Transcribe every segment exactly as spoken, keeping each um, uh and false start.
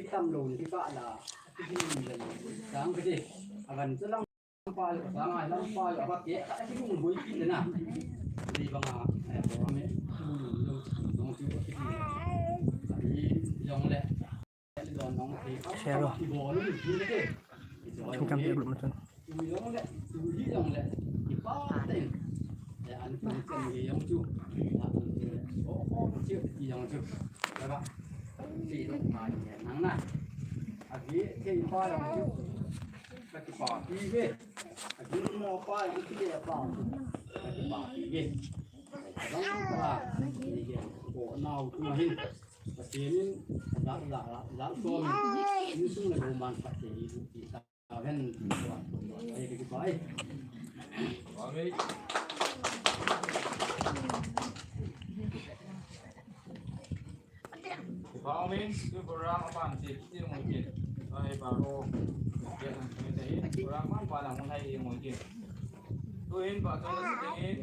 Tam lo ni ka la. Sang ka ti. Avan chu lang pa lo, sang ai lang pa lo, ba ke ka ti hung boi ki na. Ni ba nga, eh, bo me. Dong chu ki. Ni yong le. Share lo. Thingkam te group ma chun. Pathen in, la, la, la, la, so, insung le lo man phat te hi, ti ta, aven, ai, ki, ki, bai. Amen. Amen. Tu program aban che, ki, ki, mo, ki. Ai, ba, ro. Ki, ki, ki, program aban, aban, mo, hai, mo, ki. Tu in, ba, tu in,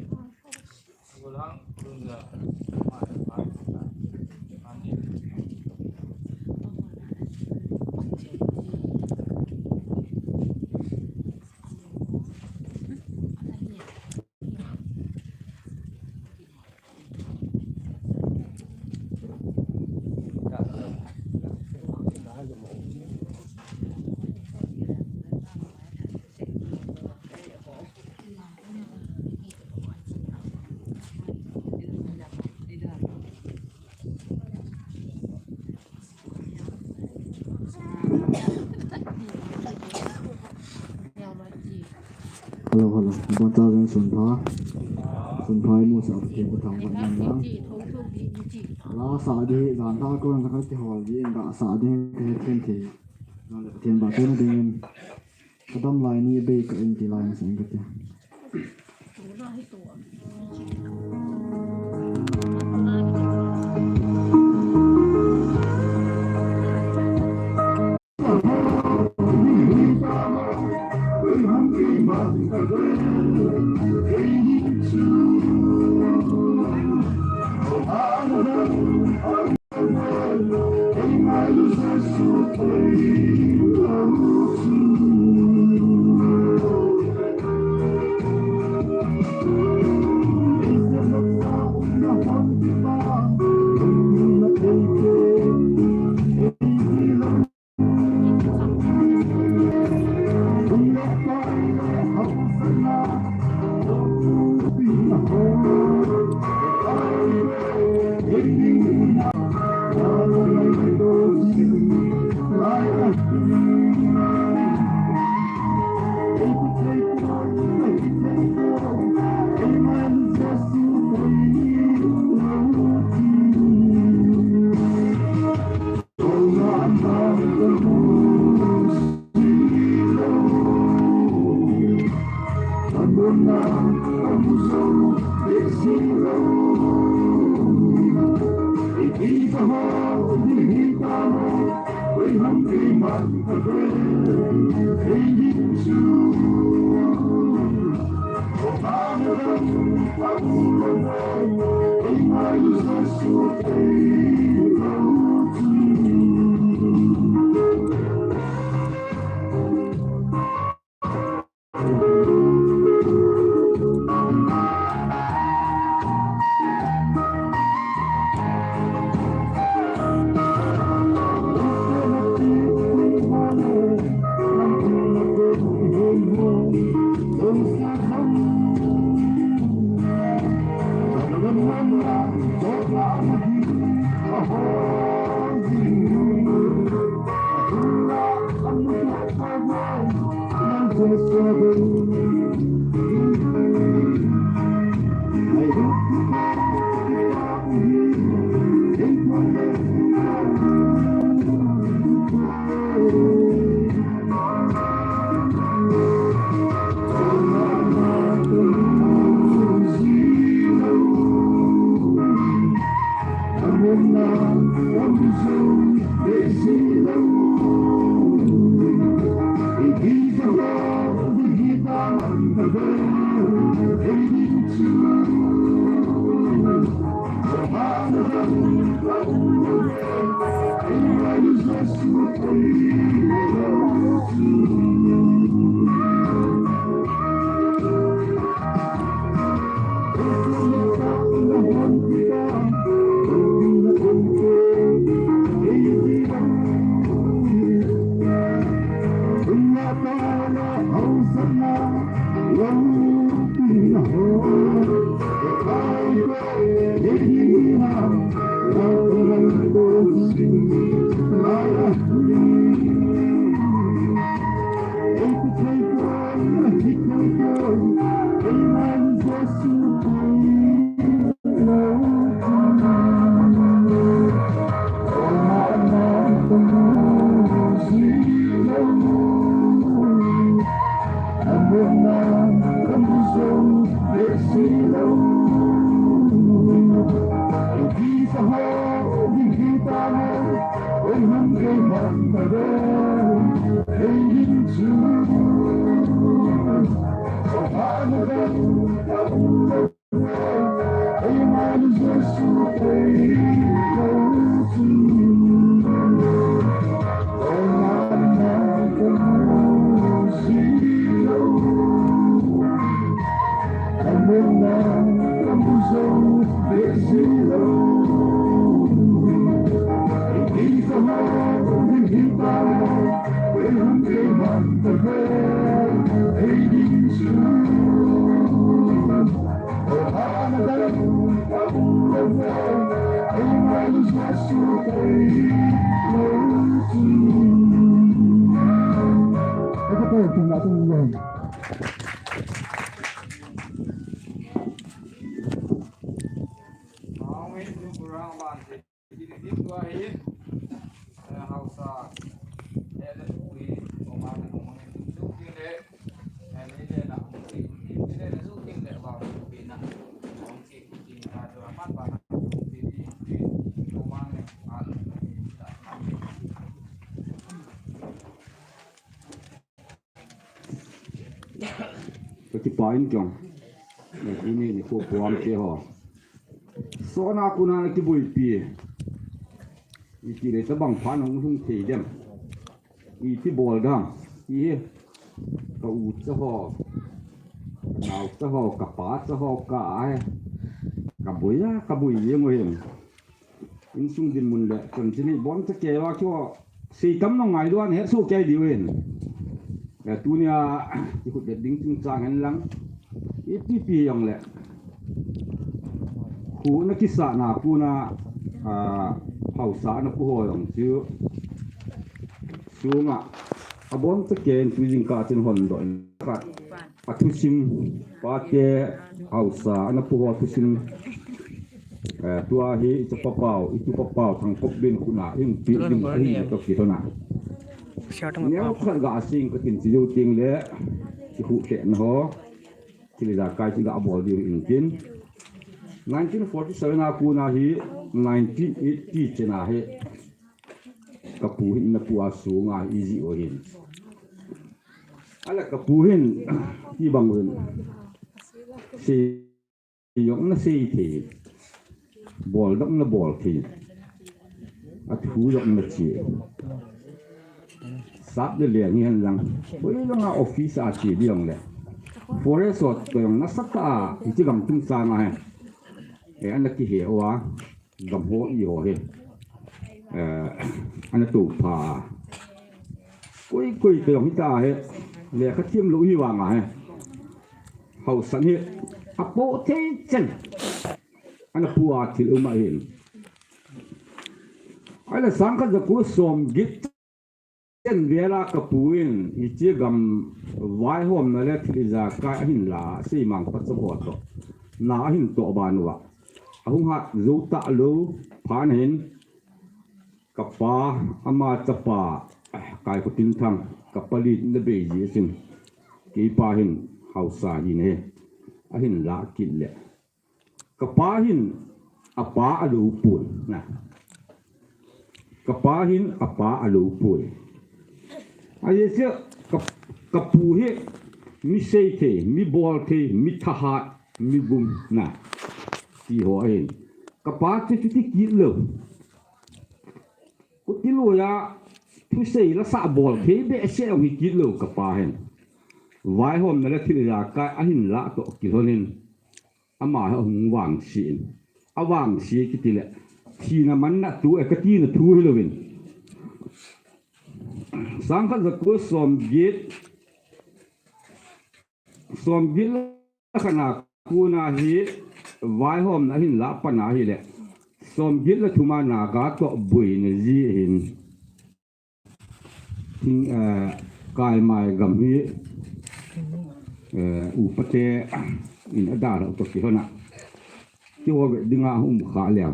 Hello, hello. Bata jeng sunpha. Sunpha imu sa ke ko thang ba nan lang. La sa di jan tha ko na ka ti hol di ga sa di ke thim thi. Na le thim ba ko na ding. Kadam lai ni bei ka in ti lai na sing ka ti. Ka kipah in kong. Ini ni ko puam te ho. Sona kuna na kibuipi. Iti le tabang phan hung hung thei dem. Iti bol dam. I ka u cha ho. Ka nau cha ho, ka pa cha ho, ka ai. Ka buia, ka bui jeng u hin. Insung dinmun le, kon chini bon cha ke wa kyo. Sei tam nong ngai duan he su ke diu hin. Eh, tunia, i khut det ding chungchang hen lang. Ipi pi jong le. Khu na kisa na khu na, ah, hausa na khu ho jong chu. Sunga, abon cha ke in tu jing ka chin hon do in ka. A thusim, pate, hausa, ana pu ho thusim. Eh, tua hi, i chapa pau, i tupa pau, Thangkopbin khut na, hung pi ding ahi, to ki thona. Neo khat ga sing ka tin chi jo ting le, i khu te na ho, thil ijakai chi ga bol diu in tin. Nineteen forty-seven a khu na hi, nineteen eighty che na hi, ka pu hin na pu a sunga i ji o hin. Ala ka pu hin, ti bang hin. Sei jong na sei thei. Bol jong na bol thei. A thu jong na chi. Sap le le ni hen lang. Koi lang a office a chi di jong le. Forest sot ko jong na sa ta a, i chi gam tung sa nga he. E ana ki he wa. Gam ho i ho hi. Eh, ana to pha. Koi, koi, koi, hita hi. Lekha thiam lou hi vang a hi. Hausan hi. A po thei chen. Ana pu a thil um a hin. Ai la sang khat ja ko som get Ken vela ka pu in, hiche gam vaihomna le thil ijakai ahin la, seimang pa cha ho to. Na ahin to ban uva. Ahung hat jou talou, phat hin, ka pa, ama chapa, Kaikhotinthang, ka pa lit na bei ji asin. Kei pa hin, hausa hi ne. Ahin la kit le. Ka pa hin a pa a lou poi, na. Ka pa hin a pa a lou poi. Ajeh chu ka, ka pu hi mi sei thei, mi bol thei, mi thahat, mi gum, na. Ti ho ahin. Ka pa chu chuti kit lou. Chuti lou a, thusei la sa bol thei behseh jong hi kit lou ka pa hin. Vaihomna le thil ijakai ahin la to kilhon in. Ama hi ahung vangse in. Avangse kiti le. Thina manna thu, eh, ka tina thu hi louvin. Sangkhat jako somget. Somget le khatna kona hi vaihomna ahin la pan ahi le. Somget le thuma Naga to boina ji ahin. Thing, eh, Kaimai gam hi, eh, upate in adalhah to kilhon a. Kiho ve dinga um kha leu.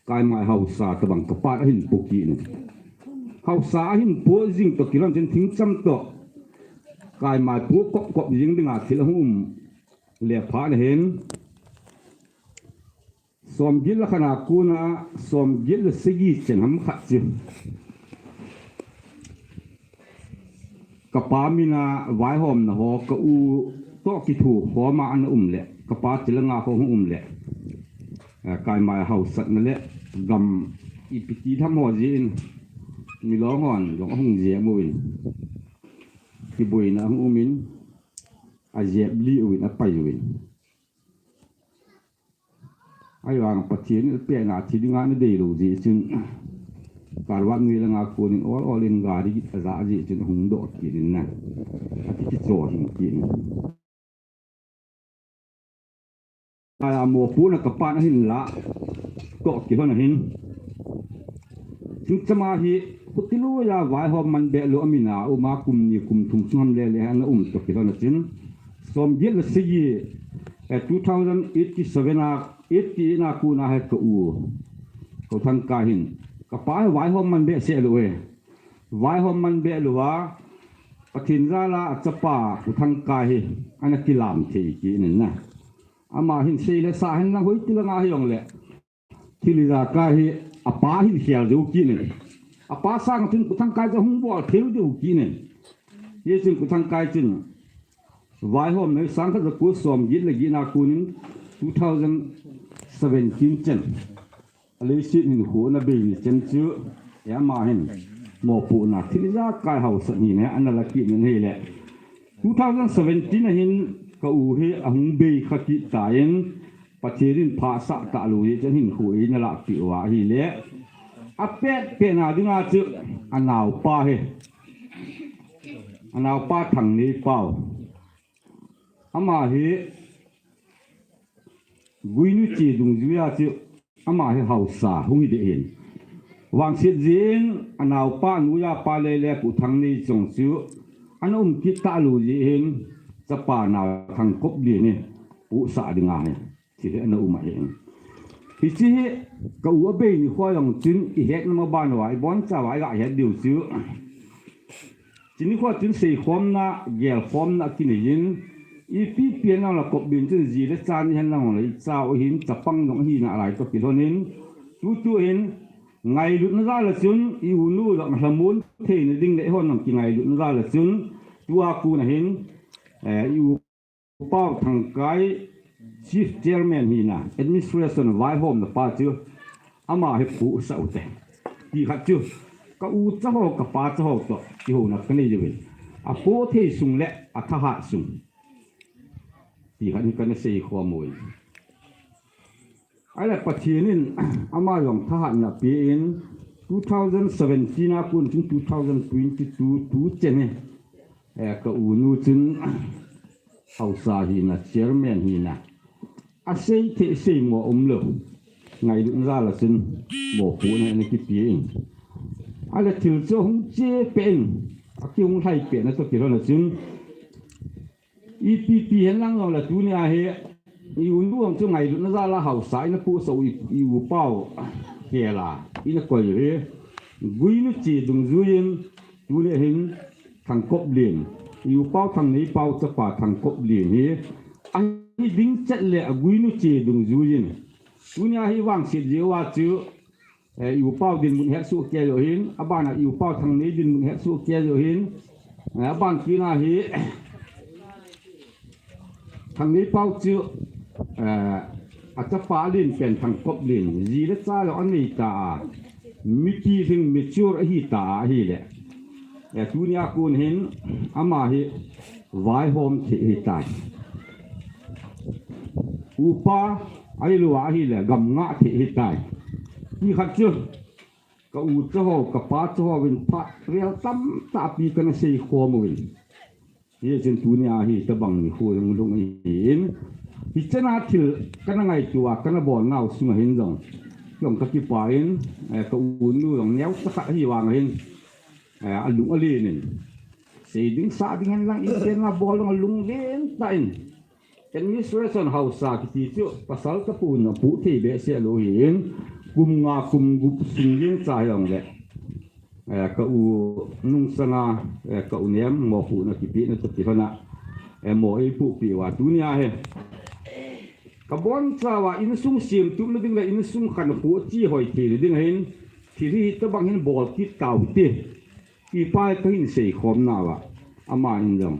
Kaimai hausa tabang ka pa ahin po kit in. Hausa ahin po jing to kilhon chun thingcham to. Kaimai po kop kop jing dinga thil ahung um le phat hin. Somget le khat a kona somget le sagi chen ham khat chu, kapa mina vaihomna ho ka u toh kithukhom a ana um le, kapa chilanga ho hung um le, eh, kaimai hausatna le gam ipi ti tham ho jeh in milong hon jong ahung jep uvin, kiboina ahung umin, ajep lih uvin, apai uvin. Ahivang Pathen in apehna thi dinga ana deilou jeh chun, Karwat noi langa konin ol ol in gari aja jeh chun ahung doh kit in na, ati kicho hing kit in. Aya mopohna kapan ahin lah toh kilhon ahin, chungchang a hi khuti loiya vaihom man beh lou a mina uma kum ni kum thum sung ham lele ana um toh kilhon a chun, somget le sagi, eh, two thousand eighty-seven a, eighty-eight a kona hi ka u, ka u Thangkai hin, kapa hi vaihom man behseh lou e. Vaihom man beh louva, Pathen jal a achapa u Thangkai hi ana kilam thei kit in na. Ama hin sei le sa hen lang hoi ti langa hijongle, thil ijakai hi apa hin khel jou kit in. Apa sang chun u Thangkai chu hung bol thei diu kit in. Hijeh chun u Thangkai chun vaihomna hi sang khat jako somget le get na konin two thousand seventeen chen, aleiset hinkho ana bei ni chen chu, eh, ama hin mopohna thil ijakai hausat hina ana la kit in ahile, two thousand seventeen a hin ka u hi ahung bei kha kit tan, Pathen in phasah talou jeh chun hinkho eina lahpeh uva ahile, apet petna dinga chu anaopa hi, anaopa Thangneipao, ama hi Guinu che dungjuiya chu ama hi haosa hung hi deh hin, vangset jeh in anaopa noiya pa lele pu Thangneichong chu ana um kit talou jeh hin, chapa nao Thangkoplien hi pohsah dinga hi, hiche hi ana um ahin. Hiche hi ka u abei nikho jong chun ihetna ma ban uva, ibonchauva iga het diu chu, chuni kho chun seikhomna, gelkhomna akinei in, ipi pi henlang le Koplien chun ji le cha ni henlang le icha u ahin, chapang jong ahina lai toh kilhon in, tutu hin ngailutna jal a chun i unu jong lhamon theina ding le eihon jong kingailutna jal a chun, tua kon ahin, eh, i u Pau Thangkai Chief Chairman hina, Administration vaihomna pa chu ama hi pohsah ute. Ti khat chu, ka u cha ho, ka pa cha ho toh kihouna kanei uvin, apoh thei sung le athahat sung, ti khat hi kana seikhom uvin. Ahile Pathen in ama jong thahatna apen, two thousand seventeen a kon chun two thousand twenty-two, tu chen hi, eh, ka unu chun haosa hina, chairman hina, asei thei seimo umlou, ngailutna jal a chun mopohna ana kipen. Ahile thil chu ahung che peh in, akihung lhai pehna toh kilhon a chun, ipi pi henlang jongle tunia hi i unu jong chu ngailutna jal a haosa in apohsah u i, i u Pau khel a in akoi u hi, Guinu che dungjuiyin, tunia hin Thangkoplien, i u Pau Thangneipau chapa Thangkoplien hi ahi ding chet le a Guinu che dungjuiyin, tunia hi vangset jeh uva chu, eh, i u Pau dinmun hetsoh kei u ahin, abana i u Pau Thangnei dinmun hetsoh kei u ahin, eh, aban kit na hi, Thangneipau chu, eh, achapa alen pen Thangkoplien, ji le cha jong anei ta a, mipi lhing mature ahi ta a ahile, eh, tunia kon hin ama hi vaihom thei ahitai. Upa ahilou a ahile gam ngah thei ahitai. Ti khat chu, ka u cha ho, ka pa cha hovin phat vel tamtah pi kana seikhom uvin. Hichun tunia hi tabang nikho hung lhung ahin, hichana thil kana ngaito a kana bol nau sunga hin jong, jong kakipah in, eh, ka unu jong neocha khat ahi vang ahin, eh, alung alen in, sei ding sah ding henlang, ipi pen a bol jong alunglen tah in, administration haosa kiti chu pasal tapon apoh thei behseh lou ahin, kum nga kum gup sung jeng cha hijongle, eh, ka u nungsanga, eh, ka u nem mopohna kipehna toh kilhon a, eh, mo eipohpeh uva tunia hi Kabon chauva insung semtup nading le insung khankho chi hoi thei nading ahin, thil hi tabang hin bol kit tau hite. Ipa kahin seikhom nauva, ama in jong,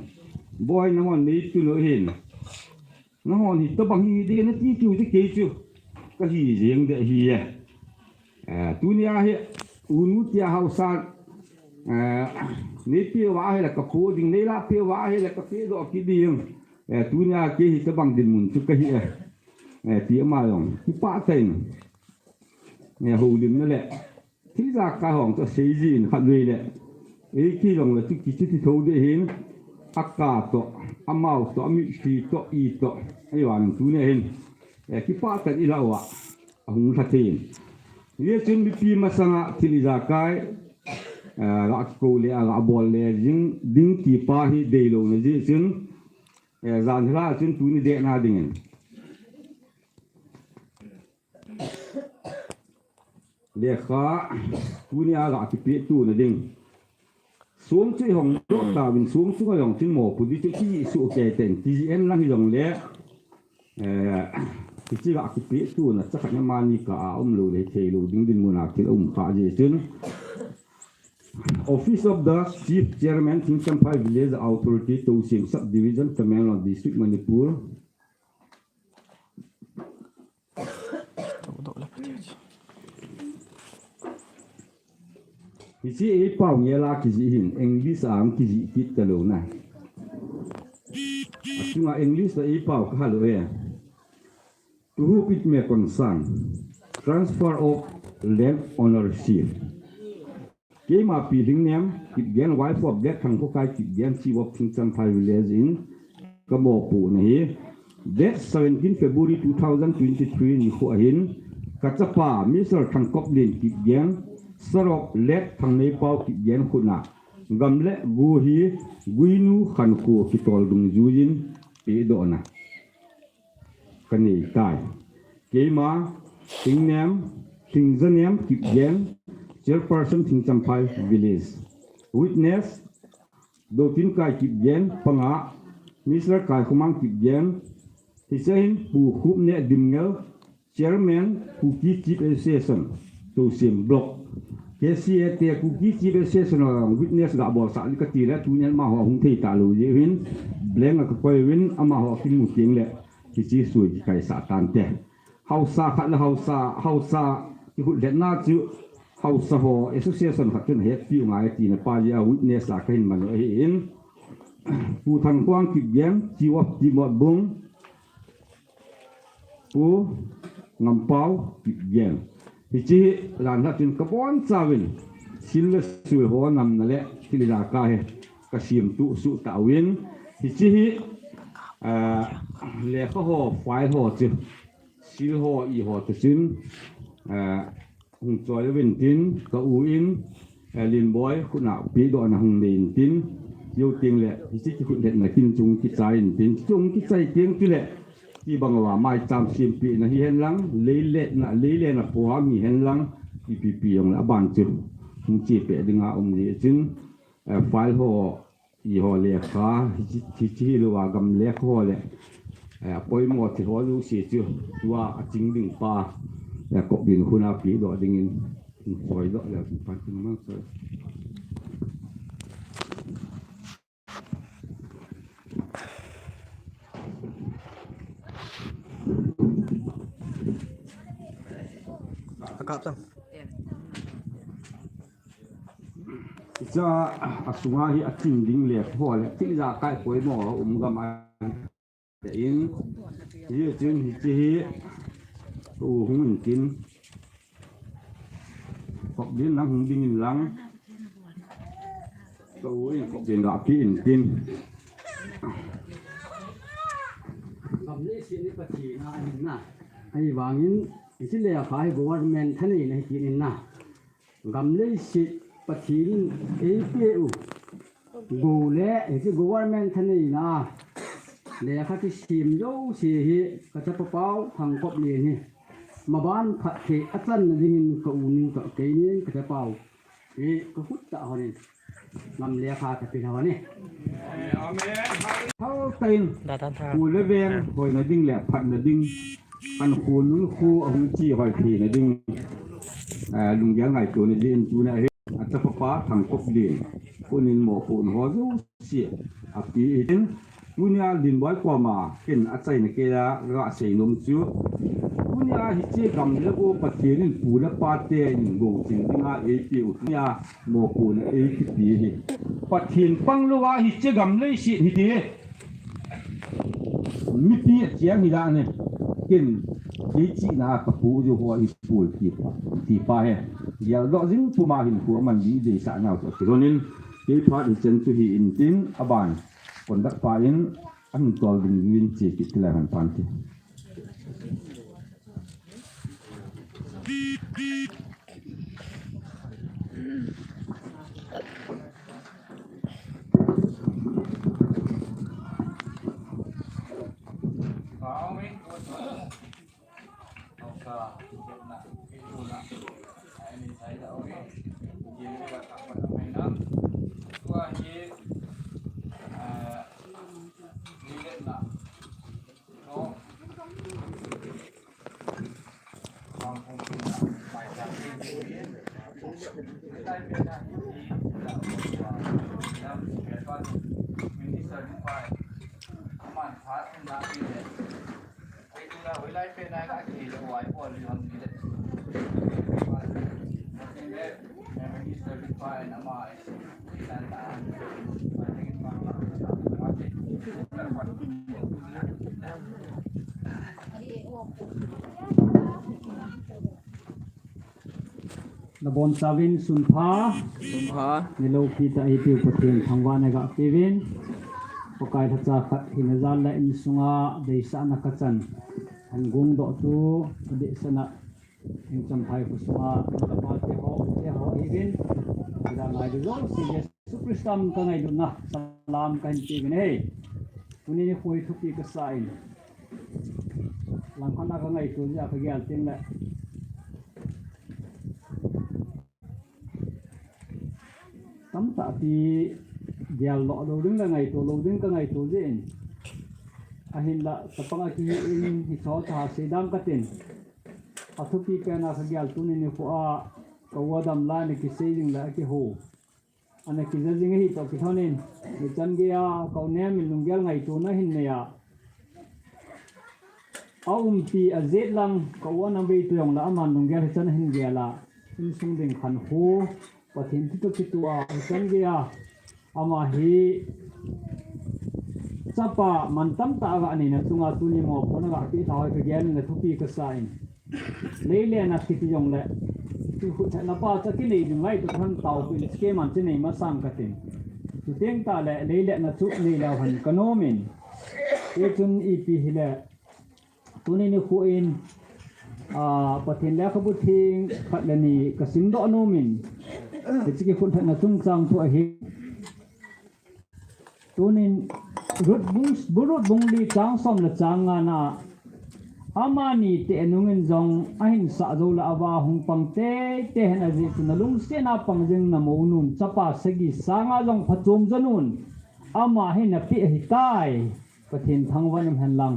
"Boi, nahon neitun u hin. Nahon hi tabang hi ding nati tiu ti kei chu. Kahi jeng ding ahi e. Eh, tunia hi, unu tia haosa, eh, neipeh uva ahile kapo ding, neilahpeh uva ahile kapeh doh kit ding. Eh, tunia kei hi tabang dinmun chu kahi e." Eh, ti ama jong kipah tah in, eh, houlimna le thil ijakai ho chu asei jin khatvei le, ei kei jong le chu kichuti tho ding ahin, aka toh, amau toh, amitlhi toh, i toh, ahivangin tunia hin, eh, kipah tah in ilah uva ahung lha thei in. Hijeh chun mipi masanga thil ijakai, eh, ga kikou le, ga bol le jing ding ti pa hi deilouna jeh chun, eh, jan hilai chun tuni dehna dingin lekha tunia ga kipeh tona ding. Song chu ihong doh tauvin, song chunga jong chun mopo ding chu kisuh kei teng, T G N lang hijongle, eh, hiche ga kipeh tona chakhat na mani kah a umlou le theilou ding dinmuna thil aum kha jeh chun, Office of the Chief Chairman, Thingchamphai Village Authority, Tousem Subdivision, Tamenglong District, Manipur. Hiche eipao ngela kijih hin, English a kijih kit talou na. Achunga English a eipao kahal lou e. To whom it may concern, transfer of land ownership. Keima Pi Lhingnem Kipgen, wife of Late Thangkhokai Kipgen, chief of Thingchamphai Village in kamopohna hi, date seventeen February two thousand twenty-three nikho ahin, kachapa Mister Thangkoplien Kipgen, son of Late Thangneipao Kipgen khutna gam le go hi Guinu khankho kitol dungjuiyin pehdohna kanei tai. Keima, Thingnem, Thingzanem Kipgen, Chairperson Thingchamphai Village. Witness, Dotinkai Kipgen, panga, Mister Kaikhomang Kipgen, hiche hin Pu Khupneh Dimngel, Chairman, Kuki Chief Association, Tousem Block. K C A te Kuki Chief Association a witness ga bolsah ding kati le, tunia amaho hung thei talou jeh uvin, blank a kakoi uvin, amaho kimu teng le, hiche sui kikaisah tante. Haosa khat le haosa, haosa kihutlhetna chu, haosa ho association khat chun hetpiu ngai tina pa jeh a witness a kahin man u ahin. Pu Thangkhuang Kipgen, Chief of Timotbung, Pu Ngampao Kipgen. Hiche hi jan hilai chun kabonchauvin, sil le sui ho namna le thil ijakai hi kasemtup suh tauvin. Hiche hi, ah, lekha ho, file ho chu, sil ho, i ho chu chun, ah, hung choi uvin tin, ka u in, eh, Lenboi khutna pehdohna hung nei in tin, jou teng le, hiche kikhutlhetna kin chung kichai in tin, chung kichai teng chule, kibang uva maicham sempehna hihen lang, leiletna, leiletna program hihen lang, ipi pi jong le aban chu hung chepeh dinga um jeh chun, eh, file ho, i ho lekha, hiche, hiche hilouva gam lekha ho le, eh, apoimo thil ho jouse chu, tua aching ding pa, eh, Kop Lien khutna pehdoh dingin, choidoh le, pan tin mang choi. Akap tam. Hiche a sunga hi aching ding lekha ho le, thil ijakai poimo um gam a in, hijeh chun hiche hi, u hung in tin, Kop Lien nang hung ding in lang, ka u in Kop Lien ga peh in tin. Gam leiset hi Pathen a ahin na. Ahivangin, hiche lekha hi government thaneina hi kit in na. Gam leiset Pathen in eipeh u gou le hiche government thaneina a lekha kisem jouse hi kachapa pau Thangkop Lien hi maban phatthei achanna dingin ka u nu toh keinin kachapau hi kakhut tah a honin gam lekha kape lhon e. Amen. Hal tah in, da tan tha. Pu le veng, eh, hoina ding le phatna ding, Kan khonung khu ahung chi hoi thei na ding. Eh, lunggel ngaito na ding tuna hi. Achapa pa Thangkop Len. Kunin mopohna ho jouse ape in. Tunia Lenboi koma ken achaina keija gasei nom chu, tunia hiche gam le go Pathen in pu le pa ten gouching dinga eipeh u tunia mopohna eikipe hi. Pathen pang louva hiche gam leiset hi ti mipi acheng hi dan e. Ken kei chihna kapu jou ho hi pu ti pa, ti pa hi. Geldoh jing puma hin pu aman di deisah nau chu kilhonin. Kei phat hichan chu hi intin aban. Conductor pa in ahin tol ding in che kit le han pan ti. Nabonchauvin sunpha. Sunpha. Nilou pi ta ipi Pathen thangvahna gapeuvin. Pakai lhacha khat hina jal le insunga deisahna kachan. Hung gongdoh tu, adehsetna Hing Champhai khosunga, nalapa teho, teho ihin, ida ngai du jouse Jesu Christa min kangailutna, salam kahin peuvin ahi. Tuni nikho hi thupi kasa in. Langkhat a kangaito jeh a kagel teng le. Tamtah pi gel lou lou ding le ngaito lou ding kangaito jeh in. Ahinla, chapang a kihi in, hicho cha seidam katin. Athupi pen a kagel tuni nikho a, ka u adam lai ana kisei jing le akiho. Ana kija jing ahi toh kilhonin, nichan geiya, ka u Nemin lunggel ngaitona ahin nei a. Aumpi ajet lang, ka u ana bei toh jongle aman lunggel hichan ahin gel a. Insung ding khankho, Pathen thu toh kitoh a, hichan geiya. Ama hi chapa mantam tah a aga neina chunga tuni mopohna aga peh lha hoi kagel in le thupi kasa in. Lei le na kiti jongle, chu khut lhahna pa chu kinei ding ngai toh thang tao pin, keiman chu nei masang katin. Chuteng tahle, lei le na chu nei leu hen kanom in. Hichun ipi hile, tuni nikho in, ah, Pathen lekhabu theng khat le ni kasimdoh nom in. Hiche kikhut lhahna chungchang thu ahi. Tunin Ruth bung, Ruth bung li chang som le chang nga na, amani te nungin jong ahinsah jou le ava hung pang teitei hen ajeh chu nalungsetna pang jing namounun chapa sagi sanga jong phachom jonun, ama hi napeh ahitai. Pathen thangvah in um hen lang.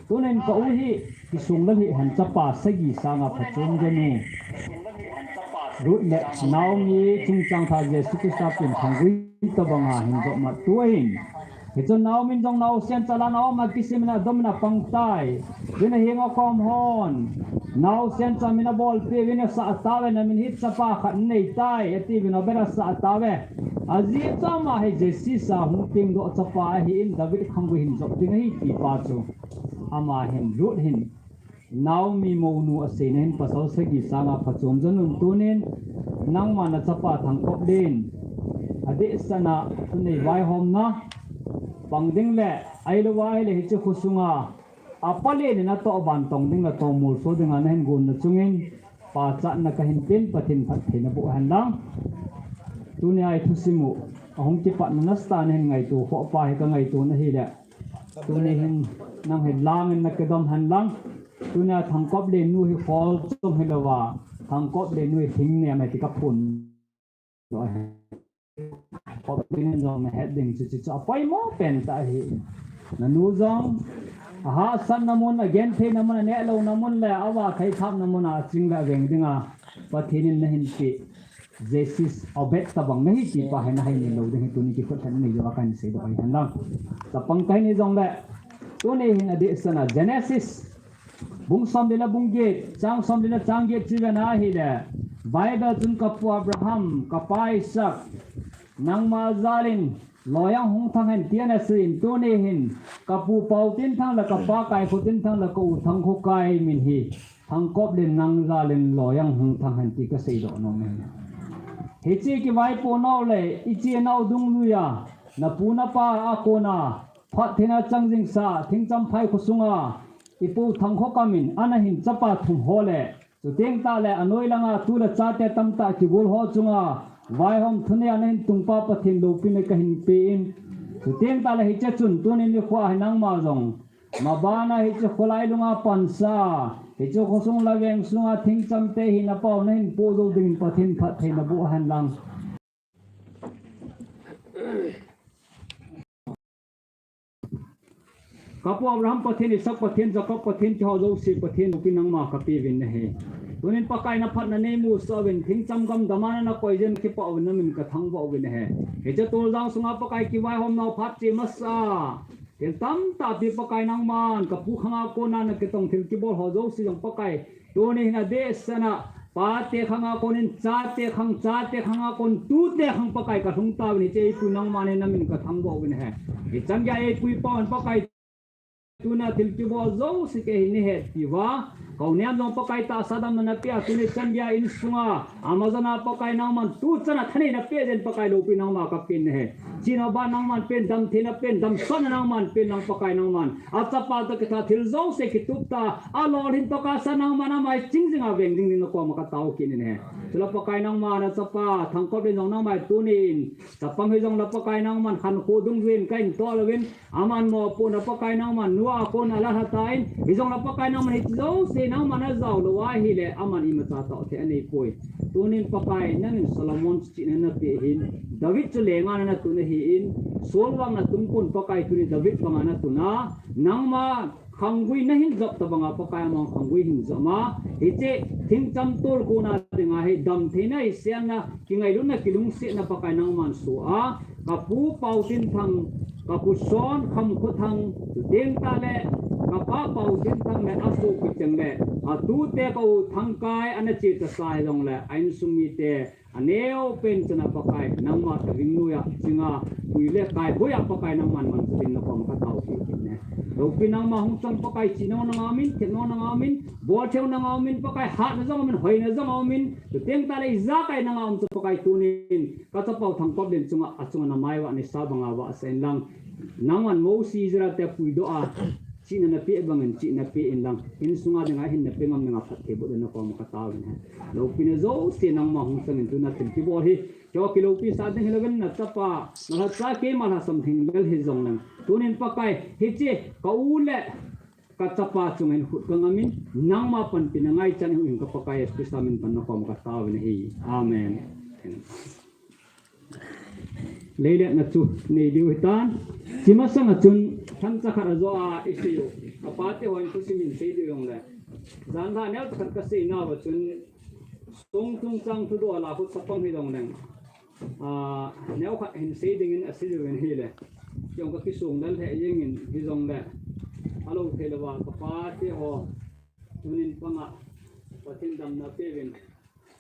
Tunin ka u hi kisung lal hih hen chapa sagi sanga phachom jonu. Ruth le Naomi chungchang tha Jesu Christa pen thangvah tobanga hin jop mat tu ahin. Hichun Naomi in jong naosen cha la na um a kisim in adom in apang tai. Tuin ahenga kom hon. Naosen cha min abolpeh uvin asah tauve, namin hi chapa khat nei tai, atiuvin abel asah tauve. Ajeh chu ama hi Jesse sa hung pengdoh chapa ahin David khangvah hin jop ding ahi ti pa chu. Ama hin Ruth hin Naomi mounu aseina hin pasal sagi sanga phachom jonun tunin nangma na chapa Thangkop Len adehsetna tunei vaihomna pang ding le ahilouva ahile hiche khosunga apa le ni natoh vantong ding le tomol so dinga nahin gonna chungin pachatna kahin pen Pathen phattheina boh hen lang. Tunia i thusim u ahung kipatna nasatah a nahin ngaito khoh pa hi kangaito na ahile. Tuni hin nang hi langin nakidom hen lang. Tunia Thangkop Len nu hi khol chom hilouva, Thangkop Len nu hi thing nem ahi ti kaphon. Thangkop Len in jong nahet ding chu, chu, chu apoimo pen tah ahi. Nanu jong Ahahsatna mun, agentheina mun, anehlouna mun le avahthei thapna mun a aching le aveng dinga Pathen in nahin peh Jesis Obed tabang nahi ti pa hi nahin lou ding hi tuni kikhut lheh na nei diuva kahin seidoh ahi henlang. Chapang kahin hi jongle, tuni hin adehsetna Genesis bung somli le bung get, chang somli le chang get chu vena ahile, Bible chun, "Kapu Abraham, kapa Isaac, nangma jalin loijang hung thang hen," tia ana seiyin, tuni hin, "Kapu Paotinthang le kapa Kaikhotinthang le ka-u Thangkhokai min hi Thangkoplen nang jalin loijang hung thang hen," ti kaseidoh nom e. Hiche kivaipoh nau le iche nau dungjuiya, napu napa a kona phattheina chang jingsa Thingchamphai khosunga ipu Thangkhokam in ana hin chapa thum ho le, chuteng tahle anoi langa tu le chate tamtah kigol ho chunga vaihom thuneiya nahin tungpa Pathen loupina kahin pe in, chuteng tahle hiche chun tunin nikhoa hi nangma jong mabana hiche kholai lunga pansa, hiche khosung le veng sunga Thingchamte hi napao nahin poh jou dingin Pathen phatthei naboh henlang. Kapu Abraham Pathen, Isaac Pathen, Jacob Pathen, keiho jouse Pathen, loupina nangma kapeuvin ahi. Tunin Pakai, naphatna neimusah uvin, Thingcham gam dama nakoi jeh in kipah uvin, namin kathangvah uvin ahi. Hiche toljang sunga Pakai, kivaihom nau phat che masa, thil tamtah pi Pakai nangman, kapu khanga kona nakitong thil kibol ho jouse jong Pakai, tuni hin adehsetna, pate khanga konin chate khang, chate khanga kon tute khang Pakai kalhung tauvin, hiche eipu nangman namin kathangvah uvin ahi. Hichan geiya eipu ipa hon Pakai, tuna thil kibol jouse kei hi nahet piuva, ka-u Niam jong Pakai tahsa damna napea, tuni chan geiya insunga, ama jana Pakai nangman tuchana thaneina napeh jeh in Pakai loupina nangma kapen ahi. Chihna ban nangman pen, damtheina pen, damsotna nangman pen lang Pakai nangman. Achapa toh kitha thil jouse kitup ta, alolhin toh kasa nangman ama hi ching jinga veng dingin nakoma katao kit in ahi. Chule Pakai nangman achapa Thangkoplen jong nangman tunin, chapang hijongle Pakai nangman khankho dungjuiyin kahin toh louvin, aman mopohna Pakai nangman nua a kona alalha tan, hijongle Pakai nangman hiche jouse nangman ajao lou ahile, aman imacha tah thei anei poi. Tunin Pakai nangin Solomon chu chihna napeh ahin, David chu lenga natun ahin, Saul vang natun pon Pakai tuni David vanga natun a, nangma khanggui nahin jop tabanga Pakai ama khanggui hin jop a, hiche Thingcham tolkona dinga hi damtheina, iselna, kingailutna, kilungsetna Pakai nangman so a, kapu Paotinthang, kapu Son Khamkhothang, chuteng tahle kapa Paotinthang le asopi cheng le atute ka-u Thangkai ana che tasa hijongle a insung mite aneo pen chana Pakai, nangma taving noiya, chinga, pui le kai boiya Pakai nangman manchah dingin nakoma katao kit in ahi. Loupi nangma hung chang Pakai, chihna nanga umin, thepna nanga umin, bolthei nanga umin, Pakai hatna jong umin, hoina jong umin, chuteng tahle ijakai nanga um chu Pakai tunin, kachapau Thangkoplen chunga, achunga namai uva nisa banga vahsah inlang, nangman Mosi Israelte puidoh a, chihna napeh bangin chihna pe inlang, insunga dinga hinna pe ngam dinga phatthei boh dingin nakoma kataovin ahi. Loupina jouse nangma hung changin tuna thil kibol hi, keiho kiloupisah ding hilouvin nachapa, nalhacha keima lhasam theng bel hijongleng, tunin Pakai, hiche ka-u le kachapa chunga hin khut kangamin, nangma panpina ngaichan in ka Pakai Jesu Christa min pan nakoma kataovin ahi. Amen. Leilet na chu nei diu hitan. Chi masanga chun themcha khat ajoa isei u. Kapate hon thusim hin sei diu jongle, janlhah neocha khat kasei nauva chun, song chungchang thudoh a la khu chapang hijongleng, a, neokhat hin sei dingin asei diu in ahile, kei jong kakisong lel lheh jengin hijongle, alou thei louva kapate ho tunin panga Pathen damna peuvin,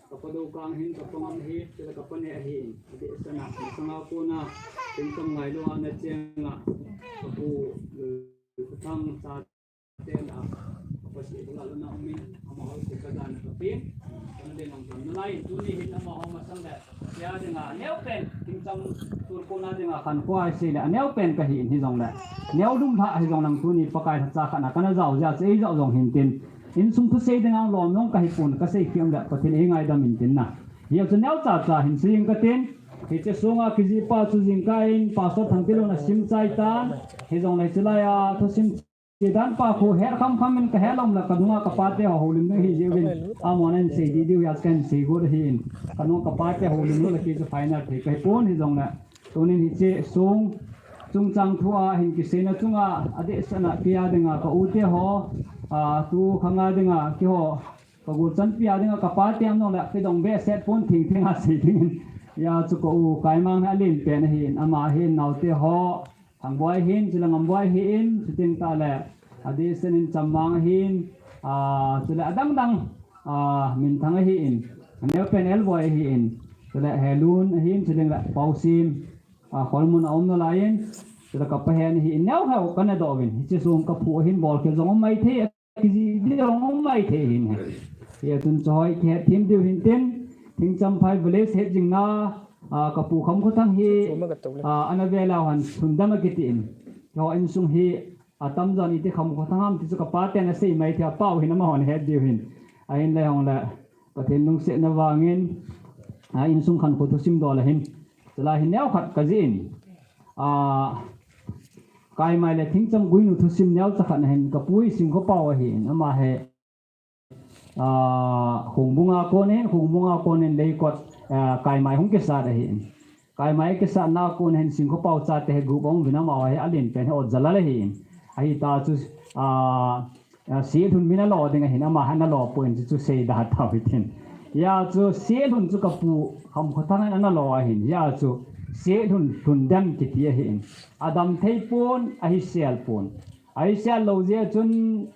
kapa dou kang hin, kapa ngam ahi, chule kapa neh ahin, adehsetna masanga kona Thingcham ngailua nachenga, kapu, eh, Khuthang chaten a, kapa seh bula luna umin, amaho seh kajana kapeh, kana ding ang kam nalai, tuni hin amaho masang le, kei dinga aneopen, Thingcham tolkona dinga khankho ahi seile aneopen kahin hijongle, neo lumlhah hijongleng tuni Pakai lhacha khat na kana jao jeh a chu eijao jong hintin, insung thusei dinga lom jong kahipon, kasei kit jongle Pathen in eingaidam intin na. Hijeh chun neocha cha hin sei ing katin, hiche songa kijipa chu jingkah in Pastor Thangtilun asim chai tan, hijongle hiche laiya thusim che dan pa khu het khamkham in kahet lom le kadunga kapate ho houlim ding ahi jeh uvin, amahon ahin sei dih diu hia chu kahin sei got ahin, kadunga kapate houlim lou le kei chu final thei kahipon hijongle, tunin hiche song Chungchang thu a hin kiseina chunga adeh sana kei a dinga ka u te ho, a, tu khanga dinga keiho, ka gulchanpi a dinga ka pa te amnong le kei dong be set pon thing thing a sei dingin. Hia chu ka u Kaimang hi alen pen ahin, ama hin naote ho, Thangboi hin, chule Ngamboi hin, chuteng tale, adeh senin Chammang hin, a, chule adang dang, a, Minthang ahin, aneo pen Elboi ahin, chule Helun ahin, chule le Pausim, a, Kholmun a um nalaiyin, chule ka pa hen ahin, neo heo kana doh uvin, hiche sung ka phu ahin bol kei jong um mai thei, kijih ding jong um mai thei hin he. Hia tun chu hoi kihet thim diu hin tin, Thingcham Phai village het jing na, a, ka pu Khamkhothang hi, a, ana ve lau han Thundam akiti in. Keiho insung hi, atam jon iti Khamkhothang ham ti chu ka pa ten asei mai thei a pau hin amahon het diu hin. Ahin le hong le, Pathen lungsetna vangin, a, insung khankho thusim dol ahin. Chulai hin neo khat ka jih in. A, Kaimai le Thingcham Guinu thusim neocha khat ahin ka pu hi Singkho pau ahin. Ama hi, a, Khongbung a kon in, Khongbung a kon in Leikot, a, Kaimai hung kisat ahin. Kaimai kisat na kon hin Singkho pau chate hi group a um uvin amaho hi alen pen hi Otjalal ahin. Ahita chu, a, a, Sehlun min alo ding ahin ama hi ana lo pon chu, chu seida tau hitin. Hia chu Sehlun chu ka pu Khamkhothang in ana lo ahin. Hia chu Sehlun Thundam kiti ahin. Adam thei pon, ahi sel pon. Ahi sel lou jeh chun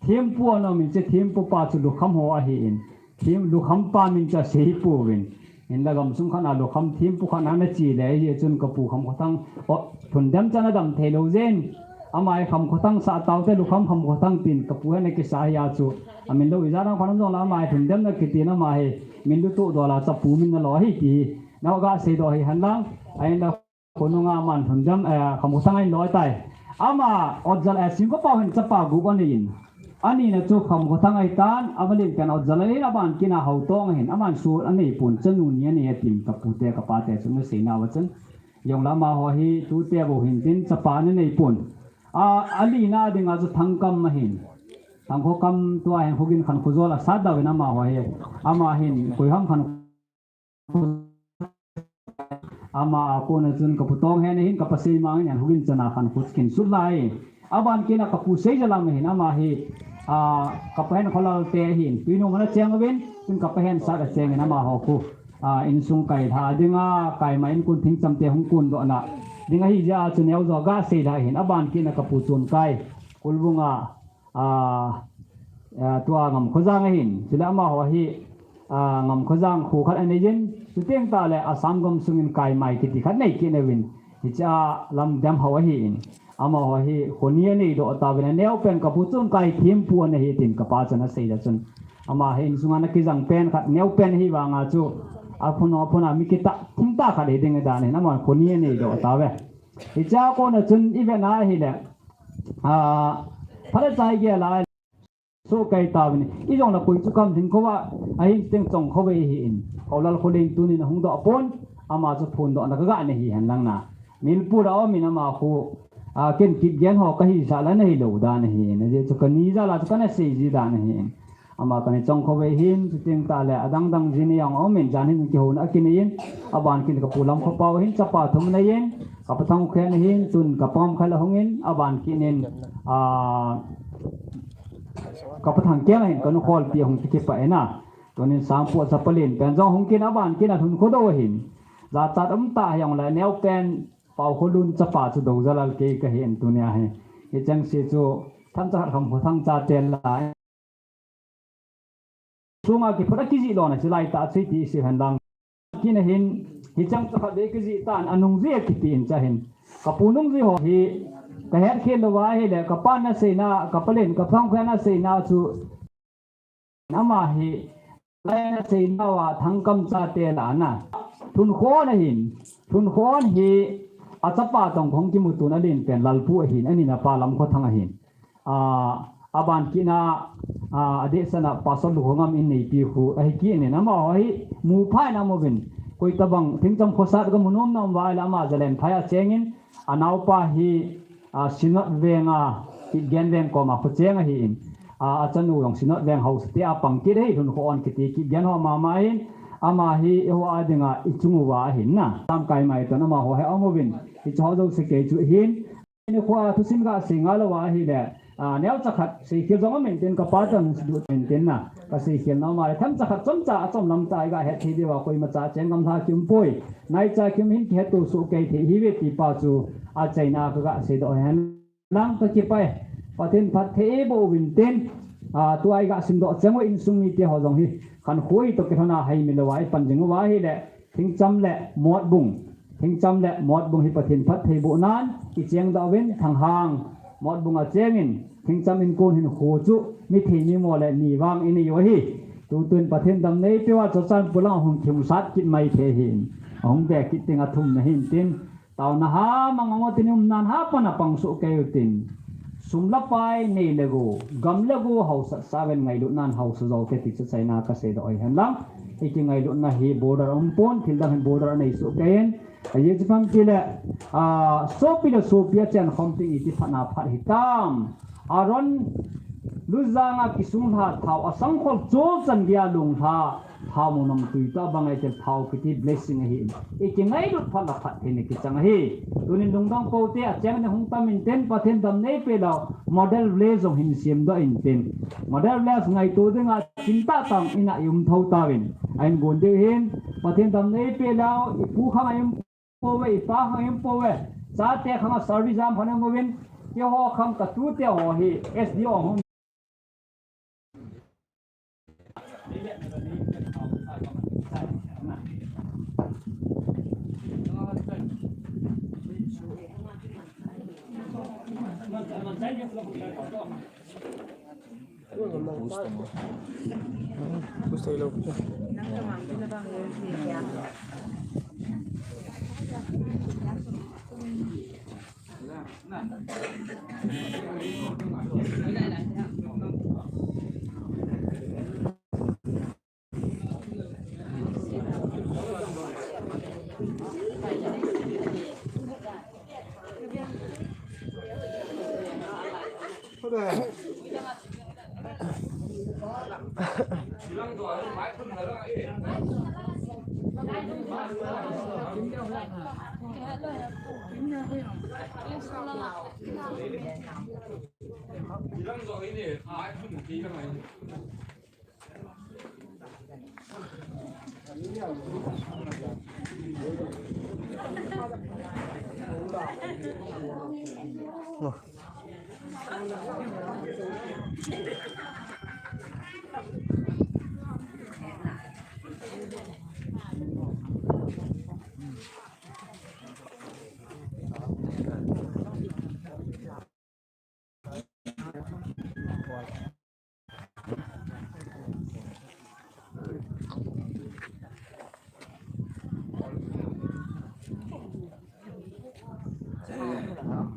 Thempu ana um in, hiche Thempu pa chu Lukham ho ahin. Them, Lukham pa min chu asei pouvin. Hinla gamsung khat a Lukham Thempu khat ana che le, hijeh chun ka pu Khamkhothang, o, Thundam chu ana dam thei lou jeh in. Ama hi Khamkhothang sah taute, Lukham Khamkhothang tin ka pu hi ana kisa hi a chu. Amin lou ijat a phan um jong le ama hi Thundam na kiti na ama hi. Min luto dol a chu pu min na lo ahi ti hi. Na ga sei doh hi hen lang. Ahinla Khonunga aman Thundam, eh, Khamkhothang ahin lo tai. Ama Otjalal, eh, Singkho pau hin chapa gup anei in. Anina chu Khamkhothang ahitan, avalen pen Otjalal ahin, aban kit a Haotong ahin, aman su anei pon, chanu ni anei atin, ka pute, ka pate chun ana seina uva chun. Jong le amaho hi tute bou hin tin, chapa ana nei pon. A, alina dinga chu Thangkam ahin. Thangkhokam tua hin Khogin khankho jol asat dau in amaho hi. Ama hin, koiham khan Ama a kona chun ka pu Tonghen ahin, ka pa Seimang ahin, Khogin chana khankho kin sut lai. Aban kit a ka pu Seijalam ahin, ama hi, a, ka pa Henkholal te ahin, Tuinom ana cheng uvin, chun ka pa Hensat acheng in amaho khu, a, insung kailha dinga, Kaimai in kon Thingcham te hung kondoh na ding ahi jeh a chu neo jo ga seida ahin, aban kit a ka pu Chonkai, Khulbung a, a, a, tua Ngamkhojang ahin, chule amaho hi, a, Ngamkhojang kho khat anei in, chuteng tale Assam gamsung in Kaimai kiti khat nei kit uvin, hiche a lamdem ho ahin, amaho hi kho ni anei doh tauvin, aneo pen ka pu Chonkai Thempu ana hi tin ka pa chun asei le chun, ama hi insung a ana kijang pen khat neo pen ahi vang a chu, aphun aphun a mi kitah thim tah khat hi ding ahi dan ahin, ama kho ni anei doh tauve. Hiche a kona chun i vet na ahile, a, phat a chai gel a, soh kei tauvin, i jong le koi chu kam ding kho a, ahin teng chong kho ve ahin. Kholal Kholen tunin ahung doh pon, ama chu phondoh na ka ga nei hi hen lang na. Milpur a um in ama khu, a, ken Kipgen ho ka hi jal a ana hi lou dan ahin. Ajeh chu ka ni jal a chu kana sei ji dan ahin. Ama kana chong kho ve hin, chuteng tale adang dang jin jong um in, jan hin kihouna akinei in, aban kit ka pu Lamkhopau hin chapa thum anei in, ka pa Thangkhen hin, tun ka pa Ngamkhel ahung in, aban kit in, a, ka pa Thangkeng hin ka nu Kholpi ahung kipah in a. Tunin Sangpu chapa len pen jong hung kit in, aban kit a Lhunkhodo ahin. Jachat um tah jong le neo pen Paokholun chapa chu Dojalal kei ka hin tunia hi. Hicheng se chu Thanchakhat Khamkhothang chate lai. Sunga kiphut a kijih lona chu lai tah chu iti sei hen lang. Kina hin, hicheng chu khatvei kijih tan, anungjui akiti in cha hin. Ka pu nungjui ho hi, ka hetkhel louva ahile, ka pa na seina, ka pa len, ka pa Thangkhen na seina chu, ama hi, lai na seina uva Thangkam chate lah a na. Lhunkhon ahin, Lhunkhon hi, achapa tong khong kimu tun alen pen Lalpu ahin, anin apa Lamkhothang ahin. A, aban kit a, a, adeh sana Pastor Lukhongam in neipi khu, ahi kit in amaho hi, mu phai na mo vin. Koi tabang, Thingcham khosat ka mu nom nom uva ahile ama Zalen phai a cheng in, anaopa hi, a, Synod veng a, Kipgen veng koma kho cheng ahin. A, achanu jong Synod veng hausa te a pang kit ahi, Lhunkhon kiti Kipgen ho mama ahin. Ama hi eiho a dinga ichung uva ahin na. Lamkai mai toh amaho hi aum uvin. Hiche ho jouse kei chu hin. Nikho a thusim gasei ngal uva ahile, a, neocha khat seikhel jong aum intin, kapa toh hin seikhel na. Kaseikhel na ama le themcha khat chomcha, achom lamcha iga het thei diuva koimacha cheng gamla kium poi. Naicha kium hin kihetto soh kei thei hiuve ti pa chu achaina kaga seidoh hen. Lang toh kipah e, Pathen phatthei eiboh uvin tin, a, tua iga simdoh cheng u insung mite ho jong hi, khankho hi toh kilhona haimil uva ipan jing uva ahile, Thingcham le Motbung, Thingcham le Motbung hi Pathen phatthei boh nan icheng doh uvin, Thanghang, Motbung a chengin, Thingcham inkon hinkho chu mi thei mi mo le ni vang inei u ahi. Tutun Pathen damna eipeuva Churachandpur lang ahung thimsat kit mai thei ahin, ahung be kit ding athum na hin tin, Taona ha mang angot in umnan ha pan apang soh kei utin. Sum le pai nei le gou, gam le go haosat sa uvin ngailutnan haosa jo kei ti chu achaina kaseidoh ahi henlang. Ikingailutna hi border aum pon, thil dang hin border anei soh kei in. Ajeh chu ipi ham itile, a, sopi le sopi achen khom ding iti phatna phat hitam. Aron lujang a kisung lha thao asang khol chol chan gei a lung lha. Thao mu nam tui ta bang ahi tel thao kiti blessing ahi. Ikingailut phat le phattheina kichang ahi. Tunin lungdong pou te acheng ni hung tam intin Pathen damna eipeh lou model village jong hin semdoh intin. Model village ngaito dinga chingtah tah in a ium thou tauvin. Ahin gon diu hin Pathen damna eipeh lou ipu khang a ium pouve, ipa khang a ium pouve. Chate khang a service jam khang a ium uvin. Keiho khang katute ho hi S D O hung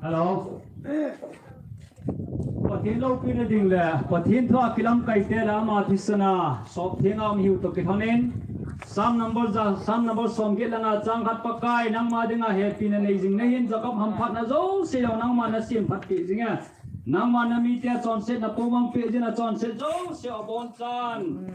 Hello. Pathen loupina ding le Pathen thu a kilamkai te le ama thisan a sop theng a um hiu toh kilhonin Psalm number ja, Psalm number som get le nga chang khat, Pakai, nangma dinga hepina nei jing nahin, Jacob hamphatna jouse jong nangma nasem phat peh jing e. Nangma namite a chonsetna pou mang peh jin, achonset jouse abonchan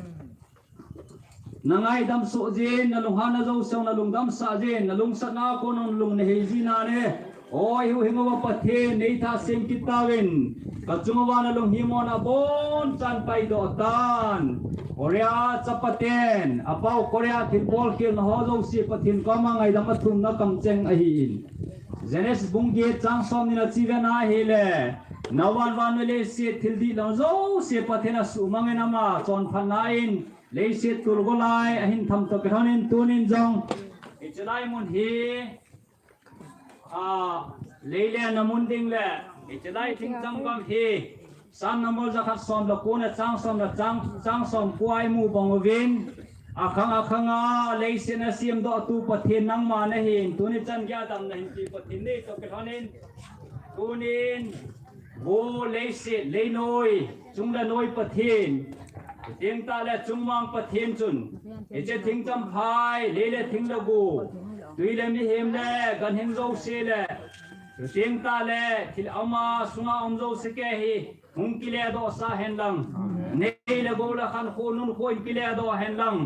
nangaidam soh jin, nalunghanna jouse nalungdam sah jin, nalungsatna a kon nalung nahei jin nane. Oi, huhhing uva Pathen, nei thah sem kit tauvin. Kachung uva nalunghimon abonchan paidoh tan. Korea chapaten, apao Korea thilbol khelna ho jouse Pathen koma ngaidam athumna kamcheng ahin. Genesis bung get chang somni na chi vena ahile, navan van le leiset thil dihlou jouse Pathen asuhmangin ama chonphatna in leiset tolgolai ahin tham toh kilhonin tunin jong hiche lai mun hi, a, lei le na mun ding le hiche lai Thingcham gam hi Psalm number jakhat som le ko na chang som le chang, chang som ko a imu bang uvin, akhang akhang a leiset nasemdoh tu Pathen nangma nahin, tuni chan gei a damna hin ti Pathen nei toh kilhonin, tunin, vo leiset leinoi, chung le noi Pathen, chuteng tah le chungmang Pathen chun, hiche Thingcham phai, lei le thing le go, tui le mihem le ganhing jouse le, chuteng tah le thil ama sunga um jouse kei hi, hung kiledoh sah hen lang. Nei le gou le khankho nunkho in kiledoh hen lang.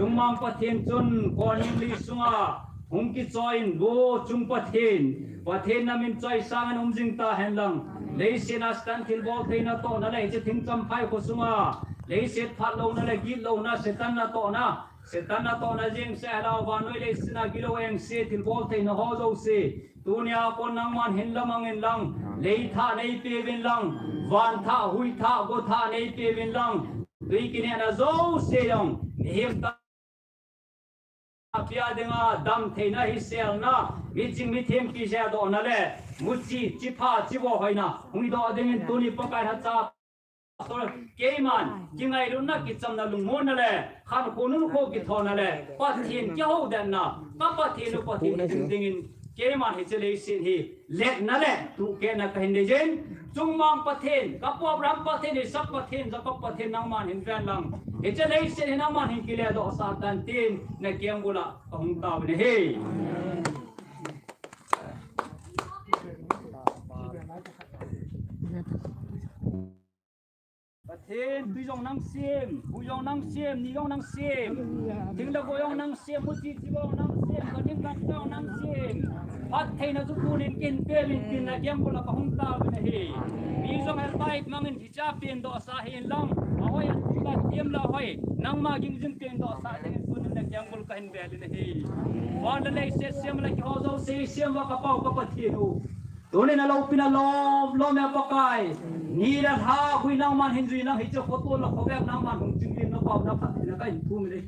Chungmang Pathen chun kon ningli sunga hung kichoiyin, Vo Chung Pathen, Pathen namin choisangin umjing tahen lang. Leiset a Satan thilbol theina tohna le hiche thingcham phai kho sunga leiset phatlouna le gitlouna, Satan natohna, Satan natohna jeng seh lou, vannoi leiset a gilou engse thilbol theina ho jouse, tunia kon nangman hin lamangin lang, lei thah neipeuvin lang, van thah, hui thah, go thah neipeuvin lang, tui kinehna jouse jong, mihem ta pia dinga damtheina, hiselna, miching mithem kijedohna le muchi, chipha, chivo hoina hung hidoh dingin tuni Pakai lhacha Pastor, keiman kingailutna, kichamna, lungmonna le khankho nunkho kithona le Pathen kihoudenna, ka Pathen u Pathen hi ding dingin keiman hiche leiset hi letna le tuhkehna kahin neijin, Chungmang Pathen, ka pu Abraham Pathen, Isaac Pathen, Jacob Pathen, nangman hin ven lang. Hiche leiset hi nangman hin kiledoh sah tan tin, na keng bula kahung tauvin ahi. Pathen, tui jong nang sem, hui jong nang sem, ni jong nang sem, thing le go jong nang sem, muchi chi jong nang sem, ka ding ka jong nang sem. Phattheina chu tunin kin peuvin tin, na keng bula kahung tauvin ahi. Mi jong helpai mangin hicha pendoh sah hen lang, ahoi a thum la, thiem la hoi, nangma ging jing pendoh sah dingin tunin na keng bul kahin velin ahi. Van le leiset sem le keiho jouse sem uva ka Pau ka Pathen u, tunin aloupina lom lom e Pakai. Ni le lha gui nangman hin jui, nang hiche khoto le khovek nangman hung chingin, na pau na phattheina kahin thum e.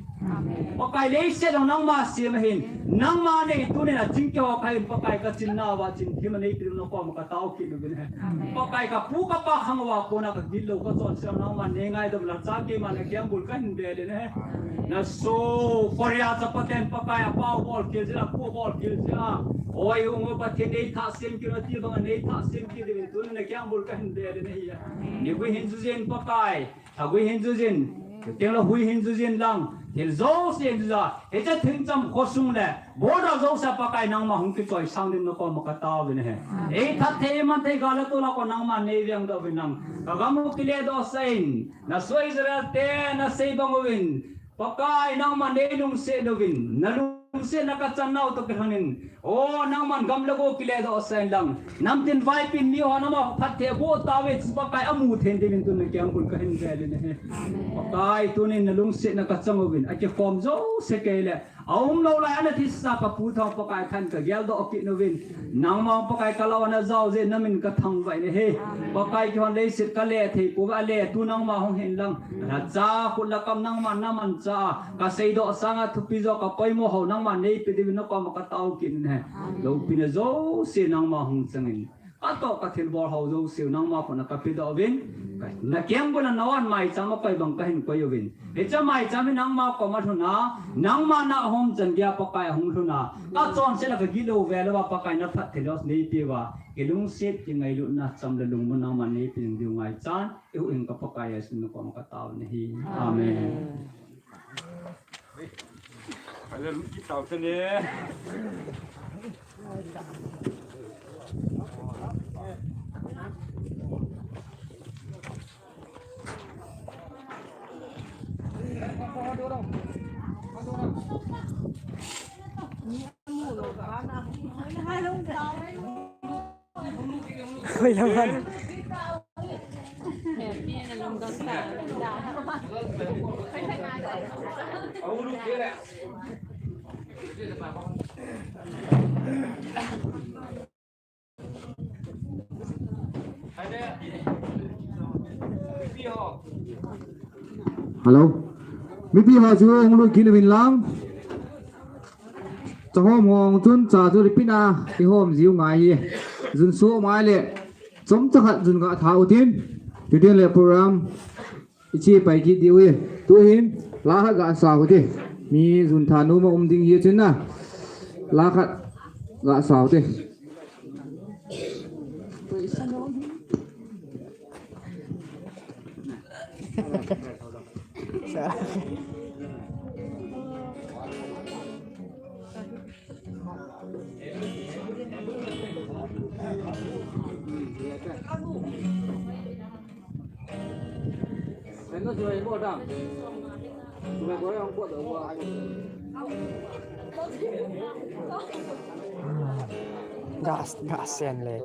Pakai, leiset jong nangma sem ahin, nangma nei, tunin aching keiho kahin, Pakai, ka chinna uva chin thim a neipe diu na koma ka tao kit uvin ahi. Pakai, ka pu ka pa khang uva kona ka gitlou ka chonset nangman nei ngaidam, lhacha keiman na keng bul kahin velin ahi. Na so, Korea chapaten Pakai, apa u bolkhel jeh a, apu u bolkhel jeh a, oi, hung u Pathen, nei thah sem kit un ati banga nei thah sem kit uvin, tunin na keng bul kahin velin ahi. Ni gui hin jujin Pakai, lha gui hin jujin, chuteng le hui hin jujin lang, thil jouse hin juija, hiche thingcham khosung le border jouse a Pakai nangma hung kichoisang dingin na koma ka taovin ahi. Ei that thei, ei man thei, gal le tol a kon nangman nei vengdoh uvin lang, ka gam u kiledoh sah in, na so Israel te na sei bang uvin, Pakai, nangman nei lungset uvin, na lungsetna ka channau toh kilhonin, o, nangman gam le go kiledoh sah in lang, namtin vaipin miho nama phatthei aboh tauve chu Pakai amu thei dingin tun na keng bul kahin velin ahi. Pakai, tunin na lungsetna ka chang uvin, akikhom jouse kei le, aumlou lai ana thisa ka pu Thang, Pakai, than ka geldoh kit uvin, nangma Pakai ka lau ana jao jeh in na min ka thangvah in ahi. Pakai, keihon leiset ka le thei pouve, ale tu nangma hung hin lang, lhacha khut le kam nangman na manchah a, ka seidoh sanga thupi jo ka poimo ho nangman neipe diuvin na koma ka tao kit in ahi. Loupina jouse nangma hung changin, ka toh ka thilbol ho jouse u nangma khut a ka pedoh uvin, na keng bul a na van maicham a koi bang kahin koi uvin, hiche maicham hi nangma koma lhun a, nangma na hom chan geiya Pakai ahung lhun a, ka chonset le ka gitlou velou a Pakai na phatthei lou neipe uva, kilungset, kingailutna, cham le lungmon nangman neipe ding diu ngaichan, eihuhhing ka Pakai Jesu min a na koma ka taovin ahi. Amen. Oi, laman. Hello. Mipi ho chu hung lut kit uvin lang. Cha hom hung chun cha chu repeat a i hom jiu ngai hi. Jun so mai le chomcha khat jun ga tha utin. Chutin le program i che pai kit diu hi. Tuhin la khat ga sa u te. Mi jun tha nu ma um ding hi chun na. La khat ga sa u te. Gas, gas sen le.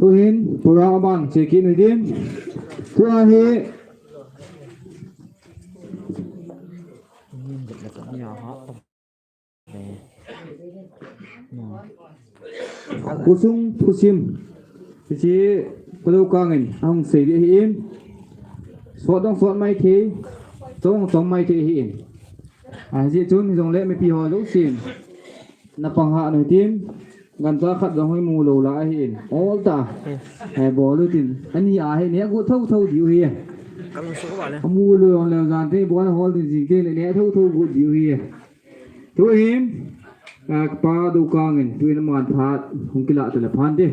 Tuhin program abang check in uhitin. Tua hi Khosung thusim. Hiche Paloukang in ahung sei ding ahin. Sot dong sot mai thei, chong chong mai thei hi in. Ajeh chun hijongle mipi ho jousen na pang hih un tin, gancha khat jong hoi mu lou la ahi in. Ol ta. He bol u tin. Ani a hi ne gu tho tho diu hi. Amu lou jong leu jan te bol hol din jing te ne tho tho gu diu hi. Tuhin, ah, pa Dokang in, tuhin aman phat, hung kila tale phan te.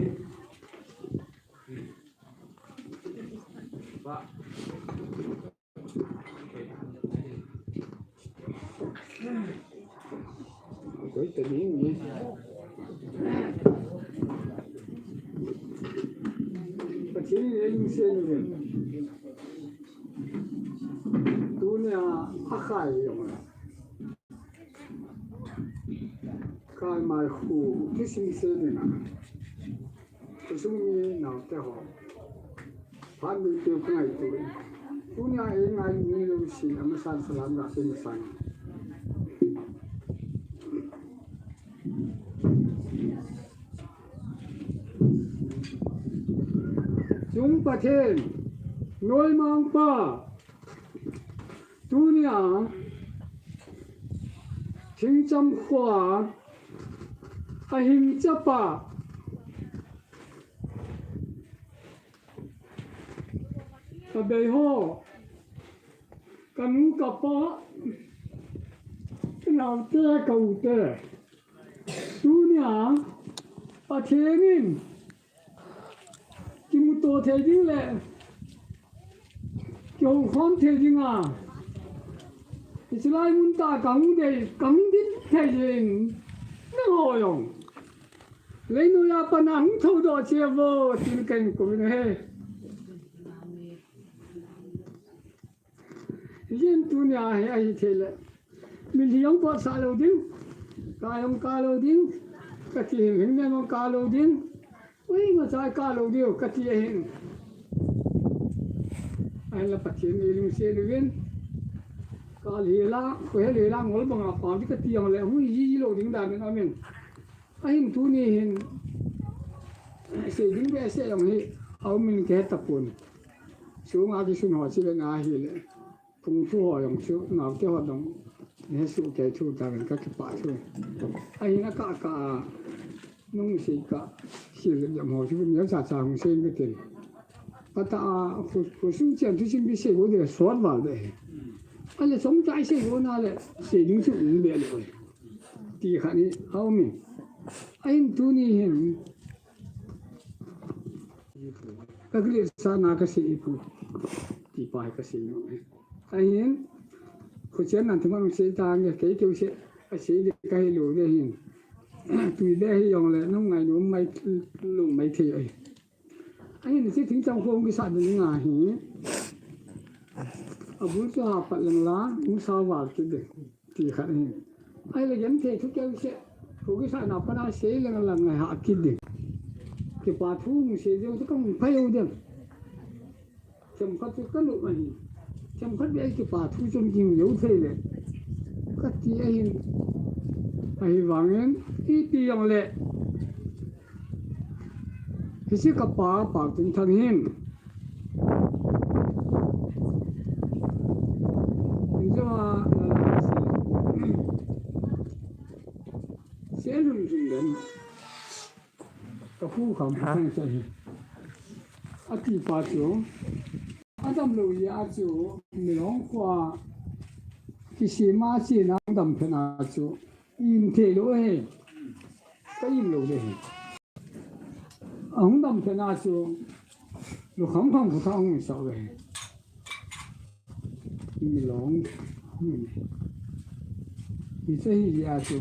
Tunia akhai yong. Kai mai khu, kisim se ding a. Khosung mi naote ho. Phat mi teu ka ngaito. Tunia ei ngai ni lou si, amasan salam ga se masan. Chung Pathen, noimang pa, tunia, Thingcham khoa, ahing chapa, abei ho, kanu kapa, kanaote, kaute. Tunia, Pathen in, kimuto thei ding le, kihoukhom thei ding a. Hiche lai mun tah kahung dei, kahung ding thei ding. Nangho jong. Leinoiya pat a hung thoudoh cheh vo, tin kahin kou in ahi. Hijeh in tunia hi ahi thei le. Mitlhi jong potsah lou ding. Kai jong kap lou ding. Kati hing hing men jong kap lou ding. Ui, machai kap lou diu, kati ahin. Ahinla Pathen in lungset uvin. Kap hih la, koi hih la, ngol banga pao ding kati jongle, hui ji lou ding dan in amin. Ahin tuni hin, sei ding behseh jong hi, aumin kahe tapon. Sunga kisun ho chule na hile. Phung thu ho jong chu, naote ho jong, hesoh kei thu tauvin kakipah thu. Ahin akah kah a, nung sei kah, sil jam ho chu, neocha cha hung sei in katin. Patah a, khu, khosung chan thusim kisei go ding, sot val ding. Ahile chomcha isei go na le, sei ding chu um be lou. Ti khat hi, aumin. Ahin tuni hin, Ka kiletsahna kasei ipoi. Tipa hi kasei nom e. Ahin, khochennan themkhat sei tange, kei keu seh, asei le kahilou le hin. Tui le hijongle, nung ngainom mai lou mai thei ahi. Ahin, hiche Thingcham kho hung kisah ding ahi. Abul chu hapat leng la, hung sao val kit ding. Ti khat ahi. Ahile genthei thu keu seh. Kho kisahna pat a sei leng lang ngai ha kit ding. Kipa thu hung sei ding chu kahung phai u ding. Themkhat chu kanop ahi. Themkhat beh kipa thu chun kihung jou thei le. Kati ahin. Ahivangin, iti jongle. Hiche kapa, Paotinthang hin. Mizo a, se lhun lhun den. Kapu kham, ha? Kathang sa hi. Atipa chu. Adam lou jeh a chu, Milong khoa kisem a chena dam phat a chu, im thei lou ahi. Ka im lou ding ahi. Ahung dam phat a chu, lukham kham kho thang hung sah uve. Milong. Hiche hi jeh a chu,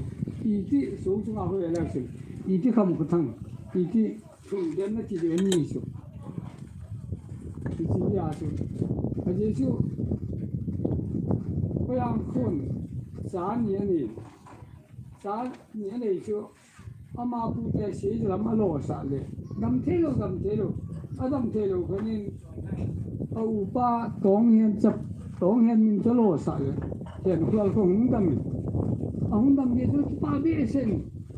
iti, so chunga hoi election. Iti kham kho thang. Iti Thum den nati ding ani chu. Hiche hi a chu. Ajeh chu. Koiang khun. Cha ni ani. Cha ni ani chu. Ama pute sei lam alosah le. Dam thei lou, dam thei lou. Adam thei lou khat in. A upa Tonghen chap. Tonghen min chu alosah le. Henkholal kho hung dam in. Ahung dam ding chu kipa behseh in.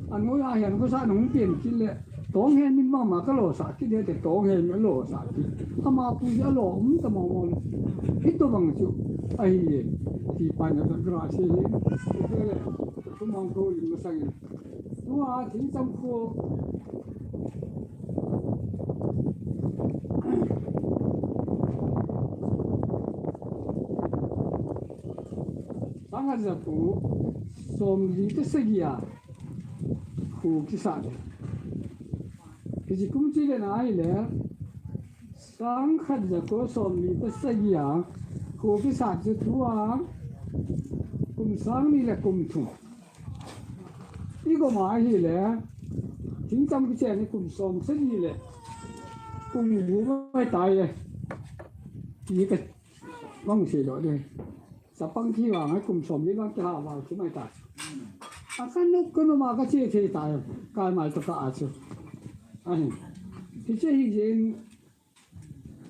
Anoiya Henkho sahna hung pen kit le. Tong Hen min mama ka lo sa kit, he te Tong Hen min lo sa kit. Ama pu ja lo um ta mo mo. Hito bang chu. Ahi, ti pa na ta gra se he. Te le, tu mang ko lim sang. Tua thing sam ko. Sang ha ja ko. Som li te se gia. Kho kisat. Hiche kum chi le na ahile, sang khat ja ko som li pa sagi a, kho kisat chu tua, kum sang ni le kum thum. I gom a ahile, thingcham kichen ni kum som sagi le, kum gup mai tai e. Ti ka, mang sei lo de. Chapang thi vang, kum som li vang kiha vang chu mai ta. A ka nu, ka nu ma ka che thei ta, ka mai to ka a chu. Ahi. Hiche hi jeng,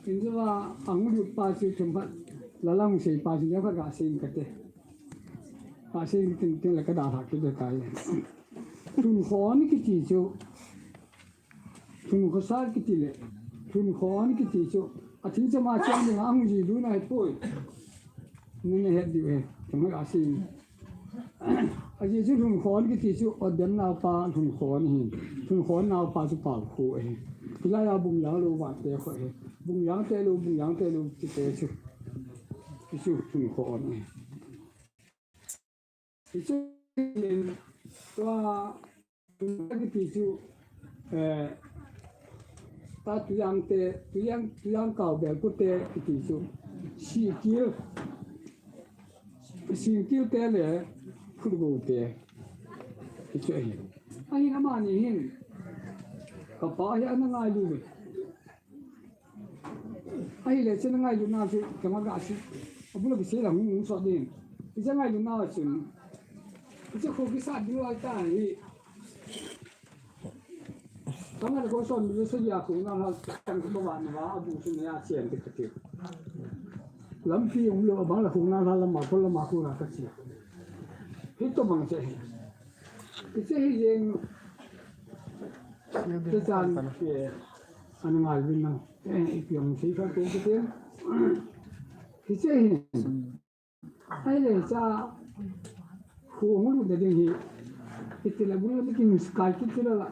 in chu va, a hung lut pa chu thum khat, la lang sei pa chu, le khat ka sei ka te. Ka sei tin, tin la ka da ha ki de ta. Thun khon kiti chu. Thun khosat kiti le, thun khon kiti chu, a thingcham a chang ding a hung ji lu na hi poi. Ni na het diu he, thun a sing. A ji chu thun khon kiti chu, o dem nau pa thun khon hi. Thun khon nau pa chu pau khu he. Hilai a bung yang lo va te khu he. Bung yang te lo, bung yang te lo ti te chu. Ti chu thun khon he. Ti chu, tua, tua kiti chu, eh, ta tuyang te, tuyang, tuyang kau bel pu te kiti chu. Sikil, sikil te le, phutgo te. Ti chu ahi. Ahi amani hin. Ka pa hi ana ngailu ve. Ahile, chun ngailutna chu, kama ga chu, a bula kisei la hung, hung sot ding. Hiche ngailutna chun, hiche kho kisat ding lai ta hi. Kama le ko son, mi se ya ko na ha, tang ko ba na ba, a bu chu na ya chen te ka ti. Lampi um lo, bang la ko na la, la ma ko, la ma ko na ka ti. Hito bang che. Hiche hi jeng, hiche chan, eh, an ngai vin na. Eh, ipi hung sei kha ko kiti. Hiche hi. Ahile cha khu hung lut na ding hi. Iti la bul na kin skai kiti la la.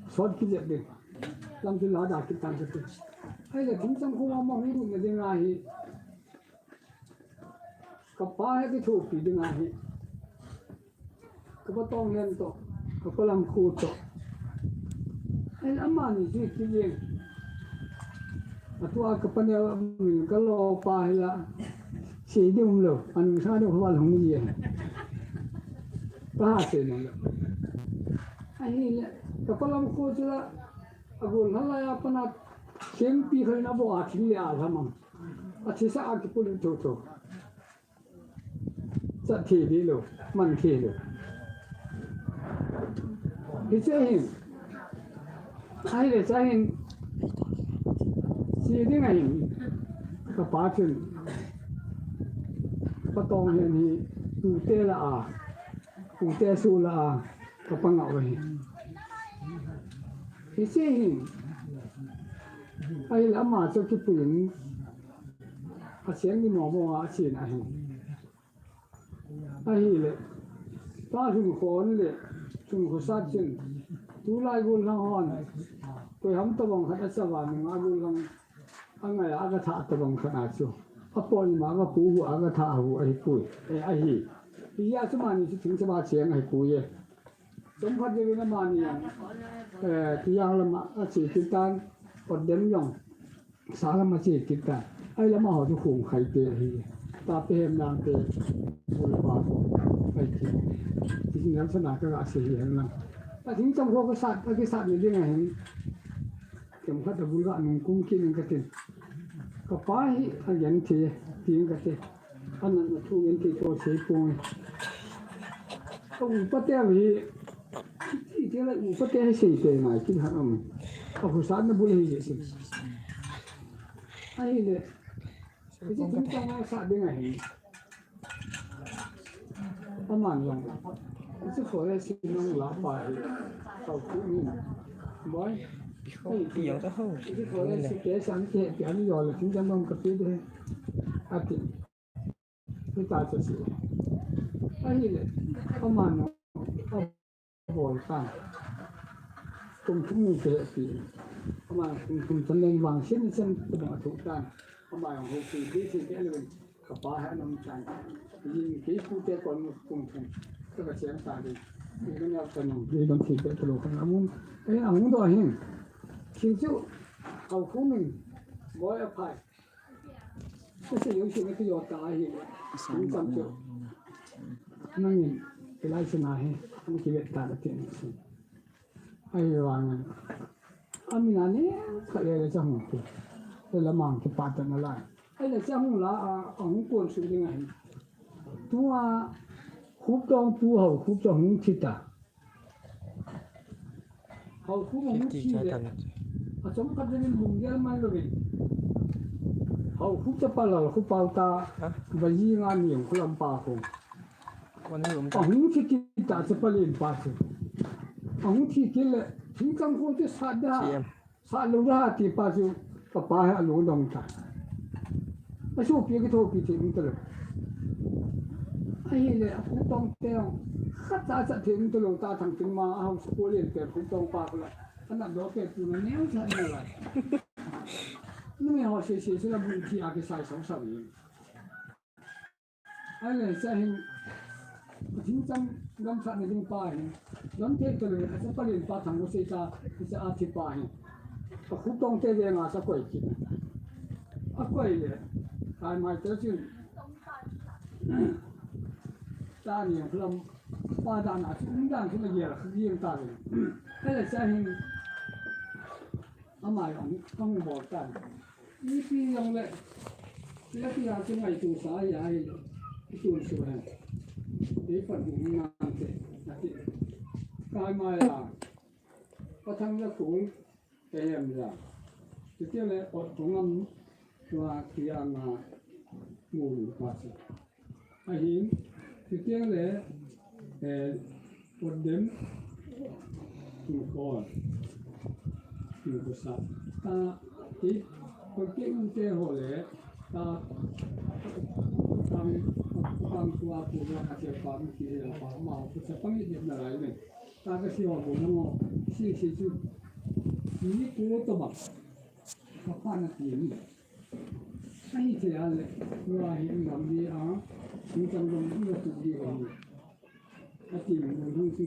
Sot kiti ding. Lam ti la da kiti tan kiti. Ahile thingcham khu ma hung lut na ding ahi. Ka pa hi kithopi ding ahi. Ka pa Tonglen toh, ka pa Lamkhu toh. Ahile amani chu kijeng. Atua ka pa neo min ka lo pa hi la. Sei ding um lou, anung sa ding hung jeng. Pa ha sei nung lou. Ahile, ka pa Lamkhu chu la, a gol hal lai a pa na, kengpi khat in a bo a thing le a lhamang. A thisa a kipul tho tho. Chat thei ding lou, man thei lou. Hiche hin. Ahile cha hin. Che ding ahin. Ka pa chun. Pa Tonglen hi. Tute la a. Tute su la a. Ka pa ngah u ahi. Hiche hin. Ahile ama chu kipuiyin. A cheng ni mo mo a chen ahi. Ahile, ta lhun khon le, lhun khosat chun, tulai gollhang hon, koi ham tabang khat a chava nunga gollhang, a ngai a ka thah tabang khat a chu. A poi ma ka pu hu a ka thah hu ahi pui, eh, ahi. Hi a chu mani chu thingcham a cheng ahi pui e. Chomkhat jeh in amani, eh, tijang lama a che kit tan, ot dem jong. Sa lama che kit tan. Ahilama ho chu khong khai te ahi. Tape hem lang te. Bul pa ko. Ai ti. Ti jing lam sana ka ga sei hi hen lang. A thingcham ho ka sat, ka kisat ni ding ahi. Kem khat a bul ga nung kum kit in ka tin. Ka pa hi a gen the, ti in ka te. Anan a thu ngen thei chu sei poi. A upa te hi, i te la upa te hi sei te ngai kin ha am. A khosatna bul hi sei. Ahile. Hiche thingcham a sa ding ahi. Aman jong. Hiche forest nung la pa hi. Kau tu ni. Boi. Pi ho, pi ho ta ho. Iti thole si ke sang ke, pi ani yo le, tin jam dong ka pi de. Ati. Pi ta cha si. Ahile. Aman no. Abol tan. Kum thum ni te pi. Aman kum thum tan leng vang sin sin kum a thu tan. Aman ho si, si, si, eleven. Ka pa hi a nom chan. Yin kei pu te kon kum thum. Ka ka siam ta di. Ni ka neo ka nom. Ni dong thei te ka lo ka na mun. Eh, a hung do hin. Kin chu. Au khu min. Boi a phai. Ka se yo si na ki yo ta hi. Ni cham chu. Nang in. Ki lai si na hi. Ni ki vet ta ka ti ni si. Ahivangin. Amin a ni khat le le cha hung ti. Le la mang kipah tana lai. Ahile cha hung la a, a hung kon su ding ahi. Tua Khuptong pu Haokhup cha hung thi ta. Haokhup hung thi le. A chom khat ding in hung gel man lo vin. Haokhup cha pa Lalkhupao ta. Ha? Ba yi nga ni hung khulam pa hung. Kon hi um ta. A hung thi kit ta chu palen pa chu. A hung thi kit le, thingchang khu chu sat da. C M. Sat lou da ti pa chu, ka pa hi a lung dong ta. A sopi kithopi thei um ta lou. Ahile, a Khuptong te jong, khat cha cha thei um ta lou ta thang tin ma, a hung school in te Khuptong pa khu la. A na do pe pu na neo cha na la. Numei ho se se chu la bu thi a kisai song sa ni. Ahile, cha hin, Pathen chang gam sat na ding pa hin, lam thei ta le, a cha palen pa thang ko sei ta, cha a thi pa hin. Ka Khuptong te ve nga cha koi kit. A koi le, kai mai te chin. Ta ni lam, pa da na chu, um dan chu na gel, gel ta le. Ahile, cha hin, Ama jong, ahung bol tan. Ipi jong le, ipi a chu ngaito sa ahi, ahi, itun su hen. Ei pan hung nante, ati. Kai mai a, Pathang la kul, ei em la. Titi le, ot tungam, tua kia nga, mun pa si. Ahin, chuteng le, eh, Potdem, Tingkhon, Tingkhosat. Ta, ti, Potdem te ho le, ta, tang, tang tua pu la ka che pa mi ki la pa ma, ko sa pang ni na lai le. Ta ka si ho bo mo, si, si chu. Ni ko to ba. Ka pa na ti ni. Ahi thei a le, tua hi in lam di a, in chang dong in la tu di a ni. A ti mun hung si.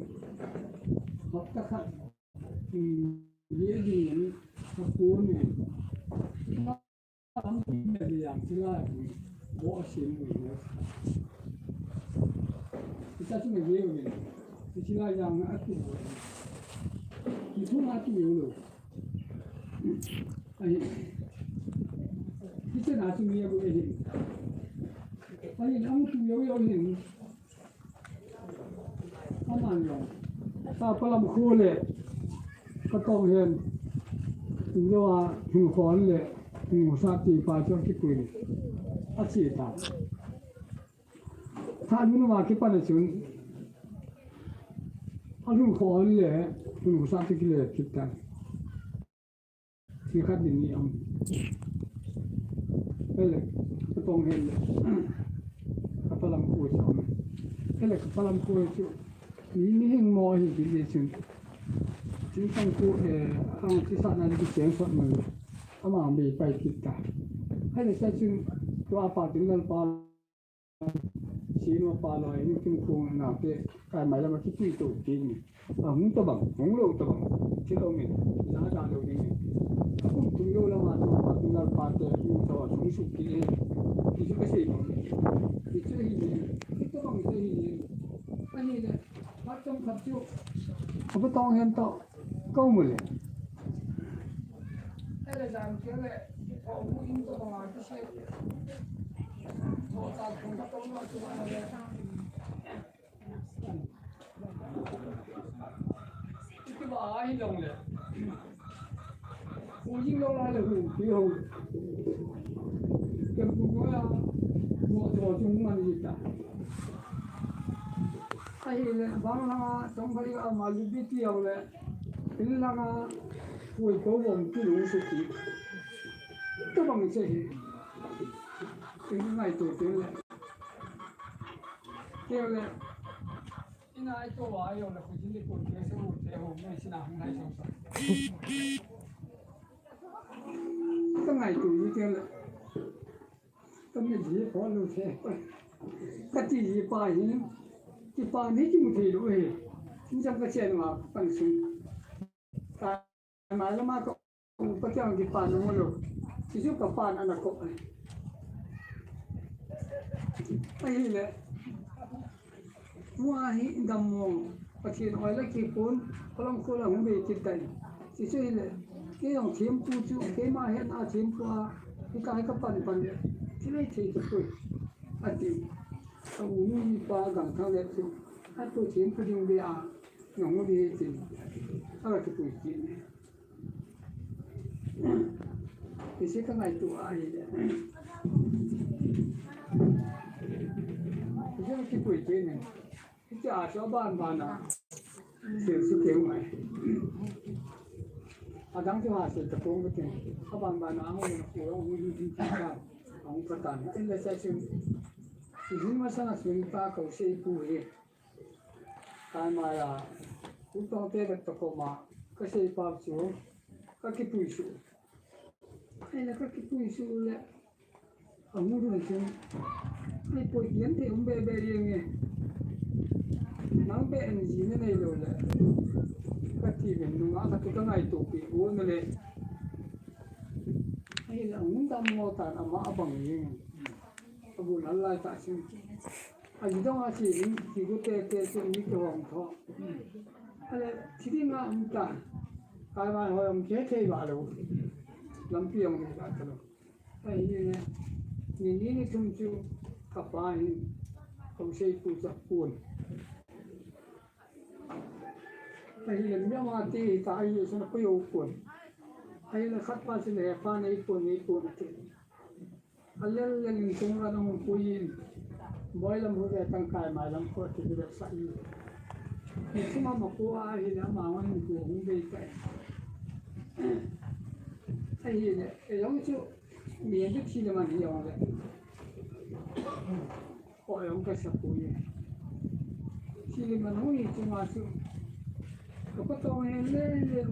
Hapta khat, um, di a di ni, a pu ni. Lam di a di yang si la di, bo a si ni ni. Ita si ni di ni. Si la yang a ti. Ki tu ma ti yo lo. Ahi. Hiche na chu mi abu ahi. Ahi, amu tu yo yo hin. Aman yo. Sa palam khu le. Ka tong hen. Yo a hin khon le. Hin sa ti pa cho ki kuin. A si ta. Tha nu ma ki pan chun. A hin khon le. Hin sa ti ki le ki ta. Ni khat ni ni am. Hele, ka tong hele. Ka palam ko chu am. Hele, ka palam ko chu. Ni ni hing mo hi ki ni chun. Chun tang ko, eh, ang chi sa na ni ki cheng sot mo. Ama mi pai kit ta. Hele sa chun tua pa tin lal pa. Sima pa loi, in kin kung na te, kai mai lama ki tui to ti ni. A hung ta bang, hung lo ta bang, ti lo min, na da lo ni. A kum tum lo lama to, pa tum lal pa te, in to, hung su ki e. Ki su ka sei bang. Ki su hi ni, ki ta bang sei hi ni. Ani le, pa tong khat chu. Apa tong hen to, kau mu le. Ahile, bang langa, tong phali ama lubi ti jong le. In langa, pui ko vong tu lu su ti. Tabang che hi. In ngai tu tu le. Ke le. Ina ai to wa yo le, ku jin de ko ke se u te ho, me si na hung nai so sa. Ka ngai tu ni ke le. Ka mi ji ko lu the. Ka ti ji pa hi. Ti pa ni ki mu thei lu he. Ni jam ka chen ma pan sung. Ka Mai lama ka, ka kiang kipan mo lo. Jesu kapan ana ko. Ahile. Mua hi dam mo. Pathen oi la kipun, kolam kolam hung be kit tai. Jesu hile. Kei jong thempu chu, keima hetna thempu a. Hitia hi kapan pan le. Thilai thei kipui. Ati. Ka u nu pa gang thang le chu. Atu thempu ding be a. Nang u di ti. Ala kipui kit ne. Isi ka ngaito ahi le. Isi ka kipui kit ne. Isi a chu aban ban a. Sil su keu mai. Adang chu ha sil ta pong keu. Aban ban a hung na ku hung hung hung ta. Hung ka tan. Tin le sa sim. Isi ma sa na sim ta ko sei pu he. Kai mai a, u tong te ka to ko ma, ka sei pa chu, ka kipui su. Ai la ka kipui su le, a mu ru chu, ai poi kian te um be be yeng e. Nang be en ji ne nei lo le, ka ti ben nu ma ka tu ka ngai to pi u na le. Ai la um tam mo tan ama abang yeng. Abul halai ta sin. Aji dong a si in, ki gu te te si in, mi ki hong tho. Ale, si di nga um ta. Kai mai hoi um ke te ba lo. Lampi hong ba ta lo. Ai ni ne. Ni ni ni thum chu ka pa hin. Ko sei pu cha pun. Ai le mi ma ti ta ai sun ko yo pun. Ai le khat pa si le pa nei pun nei pun te. A lel lel in chung la nung puiyin. Boi lam hu ve tang kai mai lam ko ti ve sa i. Ni chuma ma ko a hi la ma wan ni ko hung ve kai. A hi le, e yong chu, mi en chu thi le man hi yong le. Ko yong ka sa puiyin. Thi le man hu ni chuma chu. Ka pa tong hen le le.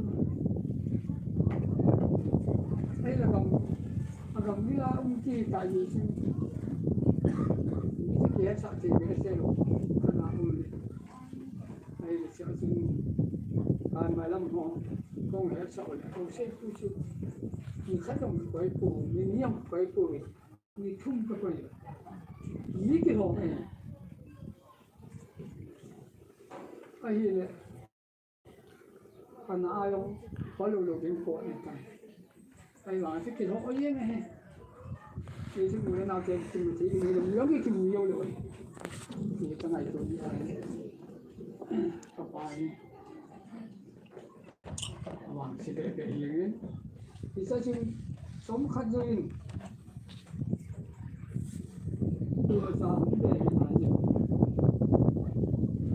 Ai la gam, a gam ni la um ti ta ni sin. Ni ti ke sa ti ke se lo. Ka na um le. Ai le sa sin. Ka mai lam ho. Kong he sa o le. Kong se pu chu. Ni khat dong koi pu, ni ni yong koi pu. Ni thum ka koi. Ni ki ho e. Ai le. Kana a jong, pa lo lo ding ko ni ta. Ai vang si ki lo o ye ne he. Ye si mu le na ke ki mu ti ni lo lo ki ki mu yo lo. Ye ta ngai to ni ai. Ka pa ni. Vang si be be ye ne. Isa si som khat jo in. Tu sa be ni na ye.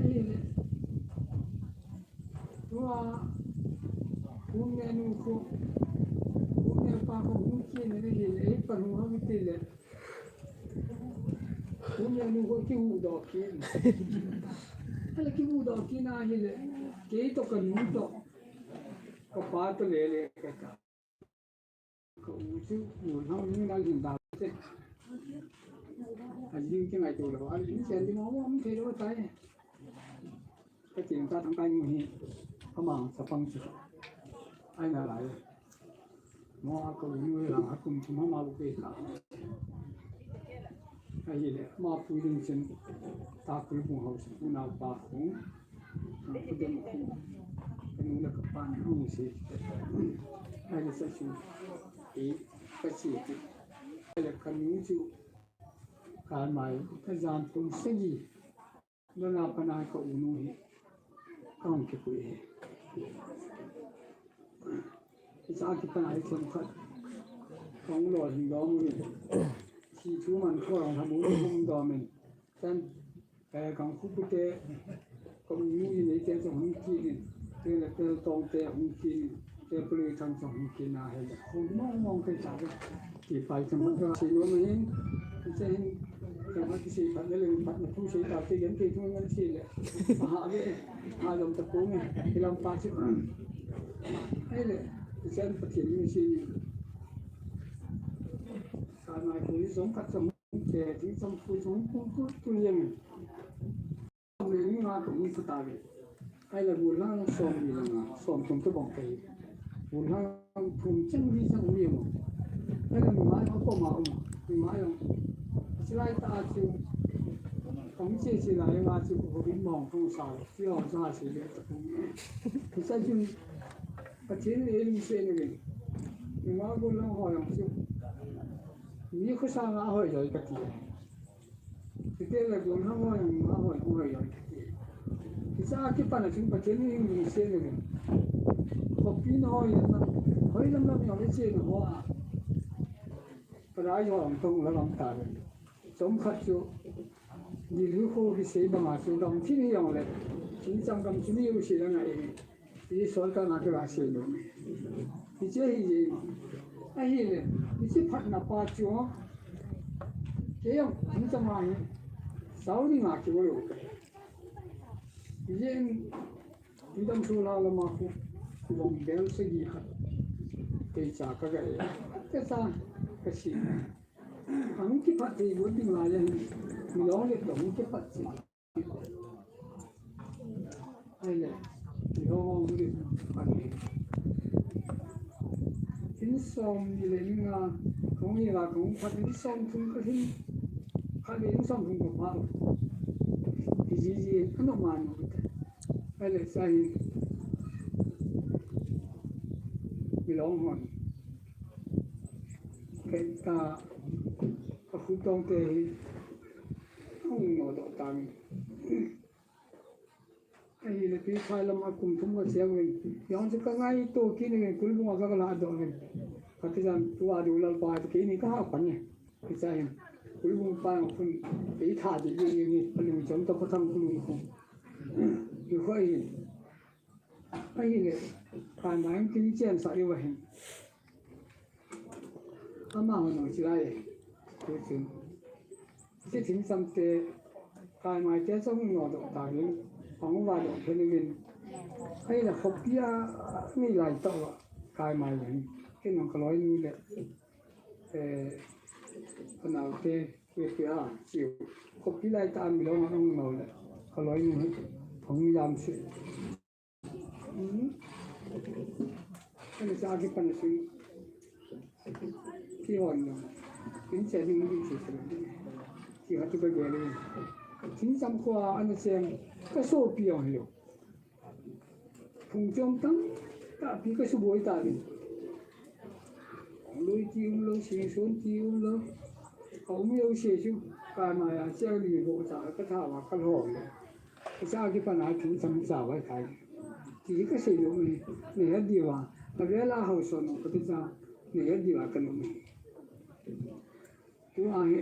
Ai ne. Tua, kum ne nu ko, kum ne pa ko, kum ki ne ne hi le, ei pa nu ha mi ti le. Kum ne nu ko ki hu do ki. Ale ki hu do ki na hi le, kei to ka nu to. Ka pa to le le ka ta. Ka u chu, u nang ni nang hin da te. A jing ki ngai to lo, a jing chen di mo mo um thei lo tai. Ka chen ta thang kai mu hi, ka mang sa pang chu. Ai na lai. Mo a ka u nu la ha kum chu ma ma lu pe ka. Ai le, ma pu ding chen, ta pu bu hau chu, pu na pa khu. Ka dem khu. Ka nu la ka pa ni hung si. Ai le sa chu. E, ka chi ti. Ai le ka nu chu. Ka mai, ka jan thum sagi. Lona pana ka u nu hi. Ka hung kipui hi. Isa ki pana hi thum khat. Ka hung lo hin dom u hi. Si thu man ko rong ham u hung dom in. Chan, eh, kang khu pu te, ka u nu hi nei te chu hung ki in. Tele tel tong te hung ki, te pului thang chong hung ki na he le. Hung mong mong te cha le. Ki pai chang ka si lo me hin. Ki se hin. Ka ma ki si phat le le phat na thu si ta te yan te thu ngan si le. Ma ha le. Ha lam ta ko me. Ki lam pa si. He le. Ki sen pa ki me si. Ka na ko ni song ka chong te, ti chong ku chong ku ku tu yang. Ni nga ka hung pha ta ve. Ahile golhang som ni le nga, som thum te bang kahi. Golhang thum chang ni chang ni mo. Ahile mi mai ho ko ma um. Mi mai ho. Silai ta chu. Kong che silai nga chu ko bin mong kong sa. Ti ho sa si le ta kong. Ki sa jun. Pathen in ei lungset in. Mi ma golhang ho jong chu. Mi khosa nga hoi joi kati. Kiti le golhang hoi, ma hoi, hoi, hoi. Hiche a kipat a chun Pathen in lungset in. Khopi na hoi lam, hoi lam lam jong le che na ho a. Parai ho ang tong la lam ta le. Chomkhat chu Delhi kho kisei banga chu gam thim hi jong le. Chingchang gam chu ni u se la ngai. Ti sorkar na kira sei lou. Hiche hi jeng. Ahile, hiche phatna pa chu. Kei jong, hiche ma hi. Saudi nga kibol lou. Yen, idam su la lama khu. Bong bel sagi khat. Kei cha ka ga e. Ka cha, ka si. Ang kipat thei bol ding lai a hi. Milong le tong kipat thei. Ahile, Jehovah hung ding, amen. Thing som ni le ni nga, kong ni la kong phat ni som thum ka hin, khat le ni som thum ka pha. Hi ji ji, ano man mo ta. Ahile, sa hi. Milong hon. Kei ta, ka khu tong te hi. Hung no do ta mi. Ahile pi phai lam a kum thum ka cheng uvin. Jong chu ka ngaito kit uvin, kulbung a ka la doh uvin. Ka ti jan tu a du lal pa ti kei ni ka ha pan ni. Ti cha hin. Kulbung pa jong khun kei tha di ni ni, a lung chom ta pa thang kulbung khun. Ni khoi hin. Ahile, ka nang ting chen sa i va hin. Ama hon hung chi lai. Tu chun. Hiche thing cham te, kai mai te chong no do ta hin. Hung va do khen in. Ahile khopi a ni lai to va. Kai mai hin. Ken nang ka loi ni le. Eh, ka nau te, ke ke a, chiu. Khopi lai ta mi lo ma nong no le. Ka loi ni. Hung yam si. Ana cha kipan a sin. Kihon lo. Kin che ding ding che che. Ki hatu ka gel. Thing cham kho a ana cheng. Ka sopi jong hi lo. Phung chom tang. Tahpi ka suboi ta ding. Lui ti um lo, singson ti um lo. Ka um jouse chu. Ka na a che li bo ta ka tha va ka lo le. Hiche a kipat a thing cham cha vai khai. Ti ka sei lou hi, nei het diu a, ka vel a hausa no ka ti cha, nei het diu a ka nom hi. Tu a hi,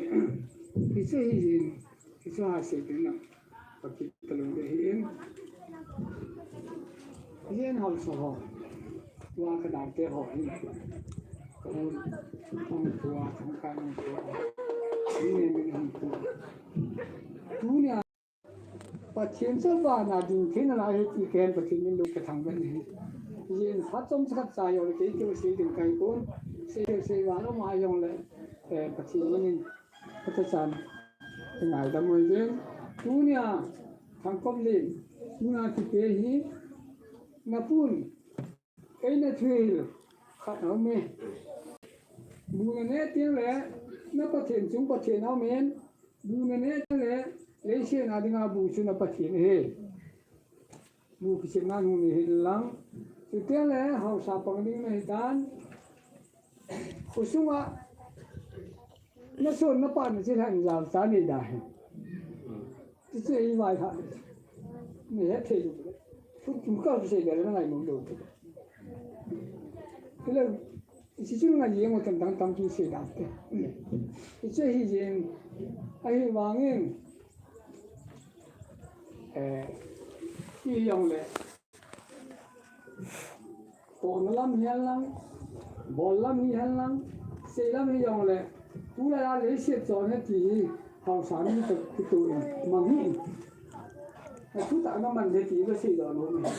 hiche hi jin, hiche ha sei pin na, ka kit ta lou le hi in. Hi in hausa ho, tu a ka dau te ho hi. Ka hon, hon tu a, hon ka hon tu a. Hi ne min hon tu a. Tu ni a, Pathen chu vana ding thei nalai ahi ti ken Pathen min lung ka thangvah in ahi. Yen phat chomcha khat cha jong le kei keu sei ding kai pon. Sei keu sei vang lou ma jong le, eh, Pathen min in ka ta chan. Ka ngaidam uvin. Tunia Thangkop Len, tunia kipe hi, na pun. Kei na thuhil khat a um e. Bu na neh teng le, na Pathen chung Pathen a um in, bu na neh teng le, leiset a dinga bu chu na Pathen ahi. Bu kichepna hung nei hen lang. Chuteng le, haosa pang ding na hitan. Khosung a, na son na pan na chilhah in jal cha nei da hen. Hiche hi vaihah. Nei het thei lou. Thu tum ka sei le na ngai nom lou. Hile, hiche chu ngai jeng u tam tam tam tu sei dan te. Hiche hi jeng, ahivangin, eh, i jong le. Tohna lam hihen lang, bol lam hihen lang, sei lam hijongle, tulai a leiset chon hi ti hi, haosa mi toh kitoh in, mang hih in. Athu tah a man ding ti va seidoh nom e.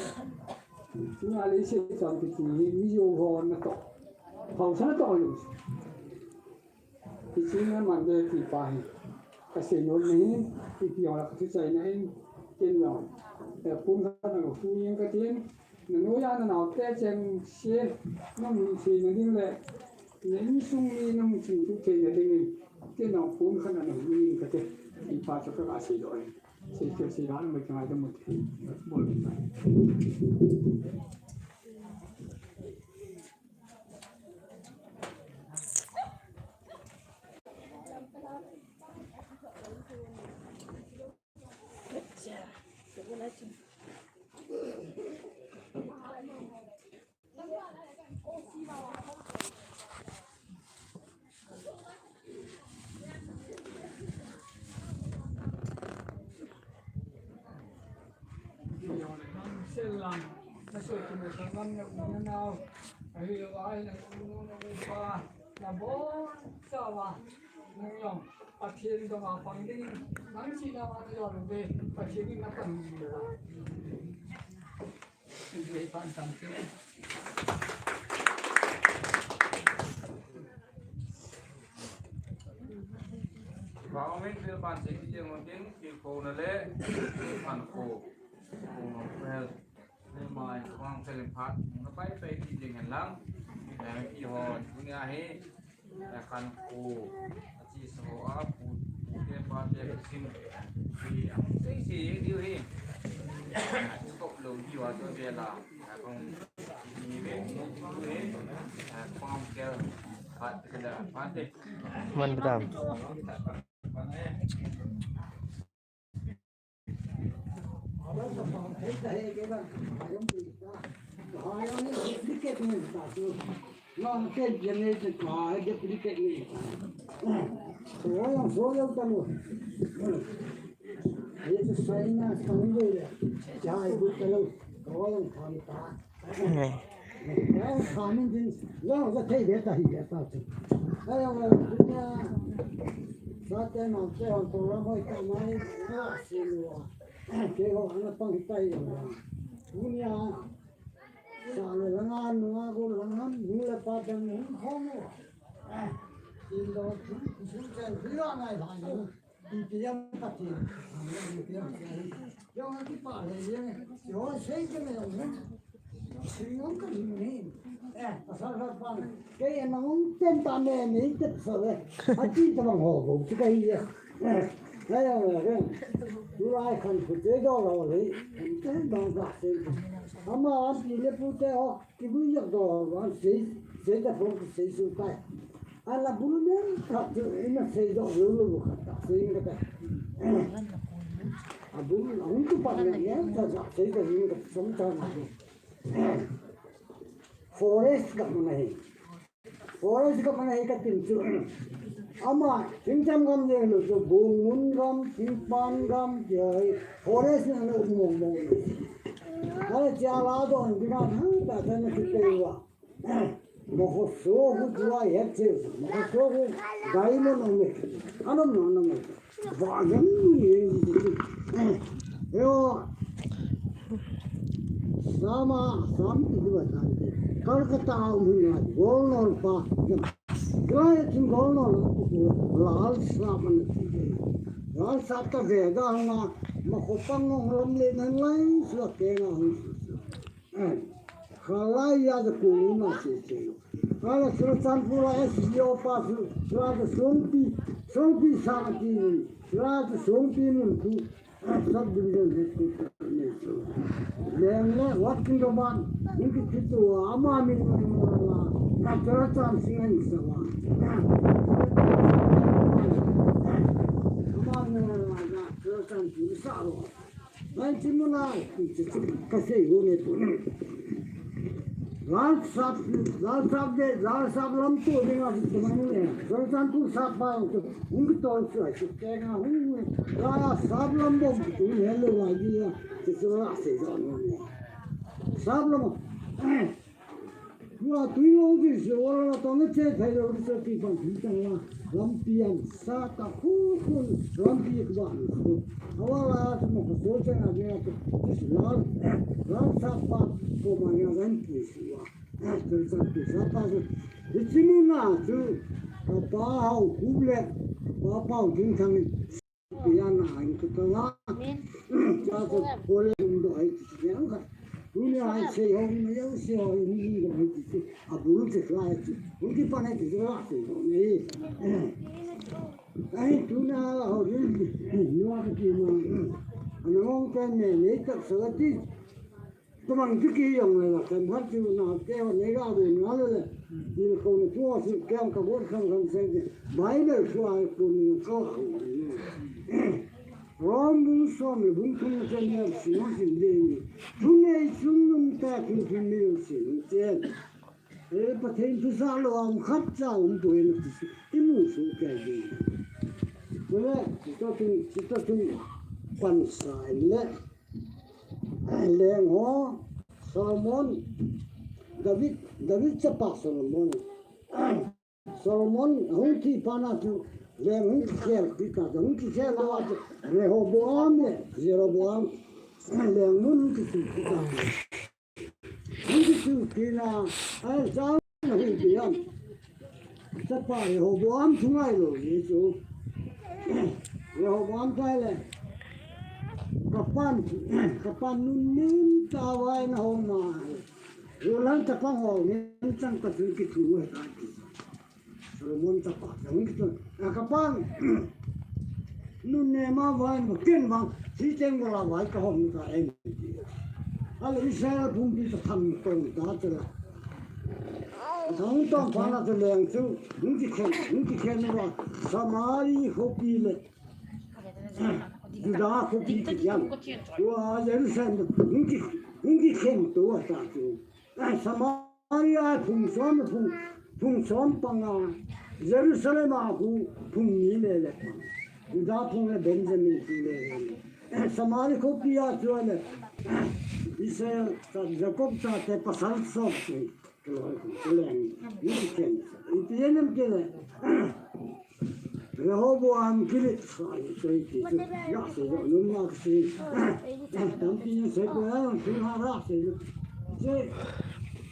Tulai a leiset chon kiti hi, mi jou ho natoh, haosa natoh lou. Hiche a man ding ti pa hi, kasei nom ahi, ipi hijongle kathuchaina in, ken jong, eh, pumkhat a kahu jeng katin, nanoiya nanaote chengse, nahung seina ding le, na insung mi nahung chingthu theina dingin, ken jong pumkhat a nahu jeng kate, ti pa chu kaga seidoh ahi. Sei chu sei, nang mai kangai dam u te. Bol u te. Sel lang, na soh kit na sangam, na u na nao, ahilou le na u nu na u pa, nabonchauva, nang jong Pathen dong a pang ding, nang chihna a na jol uve, Pathen in na pang ding. Vang min bil pan se ki jeng tin ki ko na le pan ko. Ko no hel. Ni mai ko ang se len phat. Na pai pai ki jeng hen lang. Ni ho ni a he. Kan khu, a chi so a, pu, pu te pa te ka sin. Hi, a hung sei sei diu hi. Kop lo diu a to ve la. A kong, ni ve, ni ve, a kong kel, phat te la, phat te. Man betam. Tunia, sa le langa nunga go langa, nu le pa dang hung khom u. Tin do thu, thu chen, thu lo ngai ba ni. Ti ti yang ka ti. Ti ti yang ka ti. Yang ki pa le yang. Yo sei ke me yang. Sing yang ka ni. Eh, pasal sa pa. Ke yang nang ten ta me ni te sa le. A ti ta bang ho go, ti ka hi ya. Eh, ya ya ya. Tu lai khan khu te do lo le. Te do ba se. Ama a ti le pu te ho. Kibui yak do, wan sei, sei ta phong ki sei su kai. Ala bul men ta tu ina sei do lu lu ka ta sei ka ta. A bul a un tu pa ne ne ta ja sei ta yin ka som ta na. Forest ka mana hi. Forest ka mana hi ka tin chu. Ama, Thingcham gam jeng lou chu, Bungmun gam, Thingpan gam, ti ho hi, forest na na um mong mong. Hale chia la do an ding a, ha, ta ta na ki te wa. Mohoso hu chu a het che, Mohoso hu diamond um e. Anom no no me. Ba jam ni e. Yo. Sama, sam ti ba ta. Kolkata um na, Golnol pa. Lai chin Golnol, Lal Sahab an ti. Lal Sahab ta ve da nga, ma ko pang ngong lam le nan lai, sua ke nga hung su su. Eh, khalai ya da ko ni ma se se. Kala Churachandpur la S D O pa su, sua da Songpi, Songpi sa ti, sua da Songpi mun ku. Subdivision headquarter ne chu. Leng le Wat Kin Doman, hung kiti tu, ama min la, na Churachandpur Singh an sa wa. Ama min la, na Churachandpur sa wa. Nan chi mu na, ka sei hu ne tu. Lal Sahab, Lal Sahab de, Lal Sahab lam tu ding a tu mang ne. Sultan tu Sahab pa tu, hung ki tol chu ai chu ke nga hung ne. Lal Sahab lam bom tu he lo wa ji ya. Tu chu la se jo no ne. Sahab lam. Tua tui lou di si wala la tong che thai lou di so ti pan ti tang la. Lampi an sa ta khu khun lampi ba ni so. Awala tu mo ko so che na ge tu. Ti si la. La sa pa ko ma ya wan ti si wa. Tel sa ti sa pa so. Di chi mu na tu. Ka pa hau khu le. Pa pa hau ding thang ni. Pi ana ai ko ta la. Cha ko ko le dum do ai ti yang ka. Tunia ai sei ho ni yau sei ho ni do ai ti. A bul te la ai ti. Un ki pa na ti la sei ho ni. Ai tunia ho ni ni wa ka ti ma. Ana ngong pen ne ne ta sa ti. Tumang chu ki jong le la, kan phat chu na ke ho nei ga ve na le le. Ni ko na chu si ke ka bol kham kham se ke. Bible chu ai ko ni ko. Rom bung som le bung thum chen le si ma sin de ni. Chu nei chu nung ta chu chu nei si ni chen. E Pathen thu sa lo am khat cha um tu ni ti si. I mu su ke de. Ko le, ti to tin, ti to tin pan sa le. Leng ho, Solomon, David, David chapa Solomon. Solomon hung thi pa na chu leng hung kikhel pi ta, hung kikhel lo a chu Rehoboam le Jeroboam leng mun hung kithi pi ta. Hung kithi pi na, ai, cha Hung ti ham. Chapa Rehoboam thu ngai lo ni chu. Rehoboam tai le. Ka pan, ka pan nun nin ta vai na hong ma. Ru lan ta pa ho nin chang ka chu ki thu ngai ta ki. Solomon chapa, hung ki thu. A ka pan. Nun ne ma vai ma ken vang. Si cheng wala vai ka hong ta em. Ale Israel pumpi ta tham tong ta ta la. Thang tong pa na ta leng chu, hung kikhen, hung kikhen va, Samari khopi le, Juda khopi kitiam. Tua Jerusalem, hung ki, hung kikhen tua ta chu. Samari a phung som, phung, phung som panga, Jerusalem a khu phung ni le le. Juda phung le Benjamin phung le le. Samari khopi a chu le, Israel, Jacob chate pasal som chu. Rehoboam kilit sa, so iti chu, ya se jo, nung ma se, tampi se ko, ya, tu ha ra se jo. Se,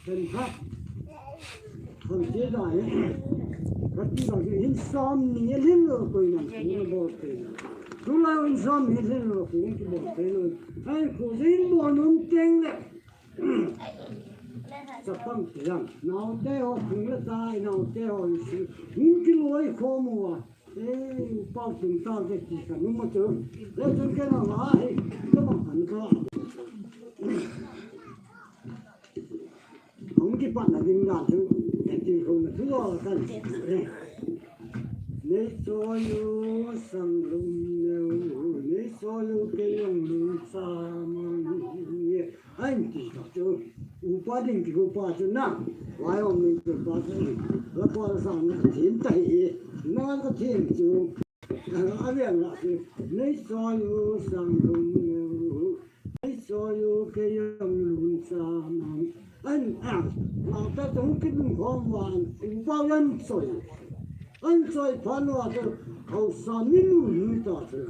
kan kha. Kan se da, eh. Kan ti da, hin som ni, hin lo ko na, ni bo te. Tu la hin som ni, hin lo ko, ni bo te lo. Ai, ko jin bo nun teng le. Chapang tiang, naote ho phung le tai, naote ho isi. Hung kiloi khom uva. Eh, pau tung tau te ti ka numa chu. Le chun ke na la hi, ka bang kan ka. Hung kipat na ding dan chu, ti ko na thu lo kan. Nei choi u sang lum neu, nei choi u kei jong lum sa mang. Ahin ti ta chu, upa ding ti upa chu na, vai om ni chu pa chu, la pa la sang na thim ta hi, na ka thim chu, a lian la chu, nei choi u sang lum neu, nei choi u kei jong lum sa mang. An, a, a ta tung ki ding khom van, upa yan choi. An choi phan wa chu, hausa mi nu nu ta chu.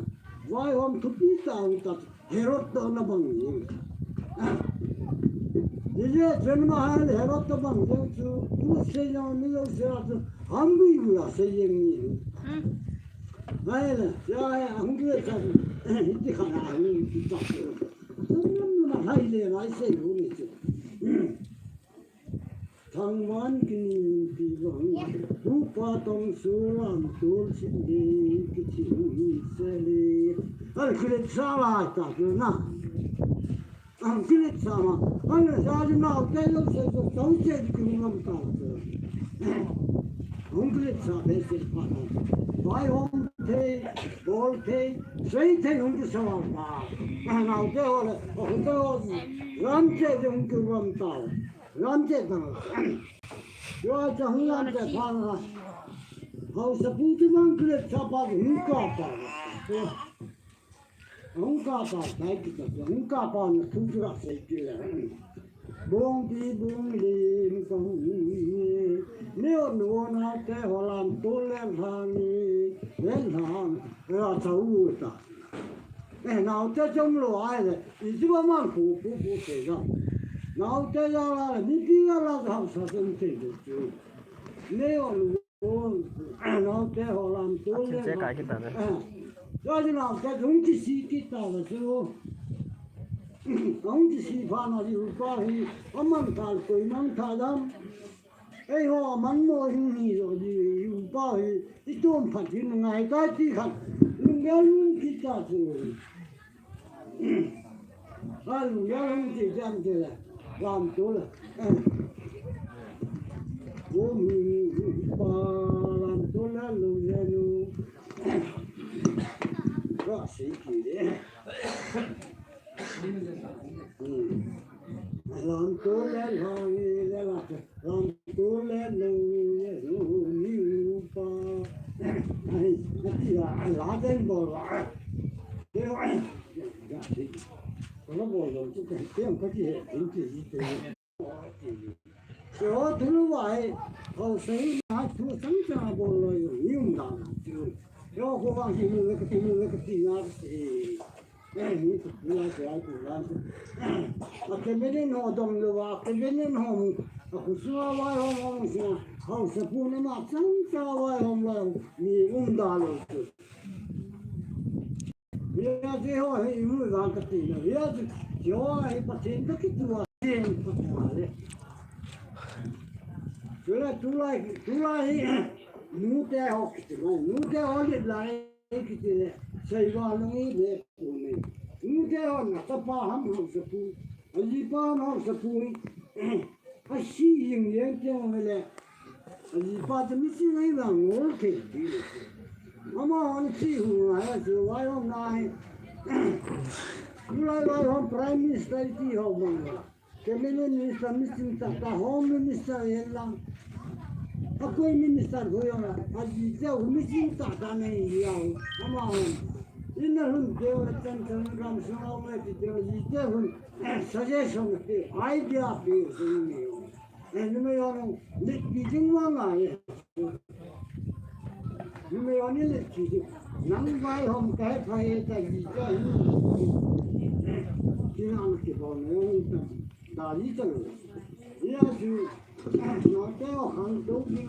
Vai hom thupi ta u ta chu. Herod to na bang ni. Ni je chen ma ha Herod to bang jeng chu. U se ya ni yo se ya chu. Ham bi u ya se jeng ni. Hmm. Vai la, ya ya hung ki sa. Ti kha na ni ti ta chu. Tum na ma hai le lai se u ni chu. Thangvan kini pi vang, upa tong su lam tul sin di kichim seli. Al kilit sa lai ta tu na. Al kilit sa ma. Al sa di na te lo se so tong se di kum lam ta tu. Hung kilit sa be se pa na. Vai hom thei, bol thei, sei thei hung ki sa wa pa. Na te ho le, ho te ho. Ram te hung ki ram ta. Ram che tang. Yo cha hung lam che pha na. Hausa pu tu mang kle cha pa hung ka pa. Hung ka pa, dai ki ta, hung ka pa na thu chu ra sei ki le. Bung di bung lim kong ni. Ni o nu o na te ho lam tu le hang ni. Le hang. Ra chau u ta. Eh, nau te chom lo ai le. I chu ba man pu pu pu te ga. Nau te ya la ni ti ya la ha sa sen te de chu. Ni o nu o. Nau te ho lam tu le. Che kai kita ne. Eh. Ya ni nau te hung ti si kita la chu. Hung ti si pha na di u pa hi. Aman tal koi mang ta dam. Eiho aman mo hing hi jo di u pa hi, i tum phat hin ngai ta ti khat. Lung gel lung kit ta chu. A lung gel lung kit jam te la. Lam tu la. Ko mi pa lam tu la lung gel lung. Ra si ki de. Hmm. Lam tu le la le la. Lam tu le lu ye lu ni u pa. Ai, ati la, la den bo la. Te wa, ya, ya, ti. Ko lo bo lo tu ke, te ang ka ti he, tin ti ti te. Te ho tu lu wa he, ho sei na tu sang cha bo lo yo, ni um da na ti. Yo ko wa ki lu le ka ti lu le ka ti na ti. Eh, ni tu la se ai tu la. A ke me ni no dom lo wa, ke me ni no. A ku su wa wa ho mo si. Hausa pu na ma chang cha wa ho lo. Ni um da lo tu. Hia chu ho hi i mu vang ka ti na. Hia chu, chu ho hi Pathen ka kituah chen ka ti le. Chule tulai, tulai hi nute ho kiti le, nute ho lit lai kiti le. Seiva lang hi le pu ne. Nute ho na tapa ham hausa pu. Ajipa ham hausa pu hi. A si jing jeng teng le. Ajipa te mi si ngai vang ngol thei ti le. Amahon si hu ngai a si vai hom nai. Tulai vai hom Prime Minister ti ho bang la. Cabinet Minister mi sing tah tah, Home Minister yen lang. A koi Minister koi jong la. Aji te hu mi sing tah tah nei jao. Amahon. Ina hun te wa chan chan ram sung au ngai ti te aji te hun. Suggestion pe, idea pe, sung ni yo. Eh, numei ho nung, lit pi jing wa ngai. Numei ho ni lit pi jing. Nang vai hom kai phai ta ji ta ni. Ki nang ki bo ne ta. Da ji ta. Ya ju, na te ho han do ji.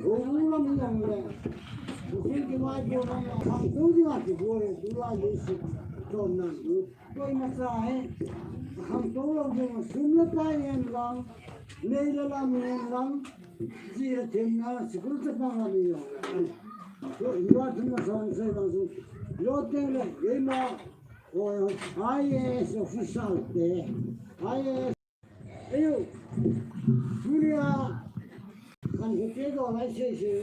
Ko mu la mi yang le. Ko ki mai bo na han do ji ma ki bo le, du la le si. To nan du. Koi masa he, kham to lo ding, sum le pai en lang, nei le lam en lang, ji le them na, sikul chapang a ni yo. Ko i wa thum na son sei bang su. Lo teng le, ye ma, ko I A S official te, I A S. Ayo, Julia, kan ko te do lai sei sei.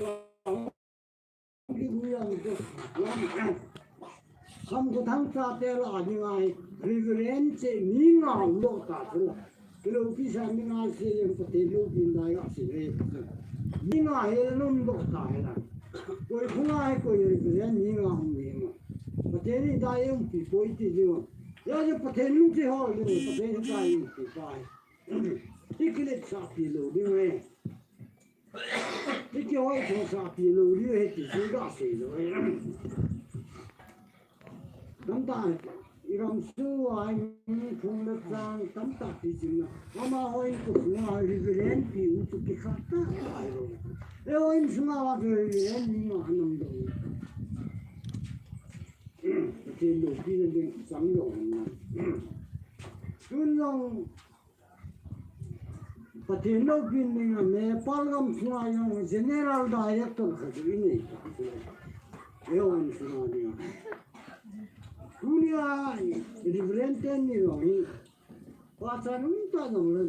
Ham ko thang cha te la ni ngai, Reverend che ni nga lo ta chu. Kilo pi sa ni nga se yen ko te lo pi na ya se le. Ni nga he lo lo ta he la. Koi khu nga he koi Reverend ni nga hum ni ma. Pathen in da ye um pi koi ti ni ma. Ya je Pathen nu ti ho ni ma, Pathen in da ye um pi pai. Ti kile sa pi lo ni ma. Hiti hoi thong sa pi lo li he ti chu ga sei lo he. Tamtah i ram su a mi phung le chang tamtah ti chin na. Ama hoi ko sunga Reverend pi u chu ki khat ta ai lo. E hoi sunga wa Reverend ni ma nam do. Ti lo pi le ding chang lo na. Tun long Pathen loupina dinga Nepal gam sunga jong General Director khat chu inei ta. Ewan sunga dinga. Tunia Reverend ten ni jong hi. Pachan um ta jong le.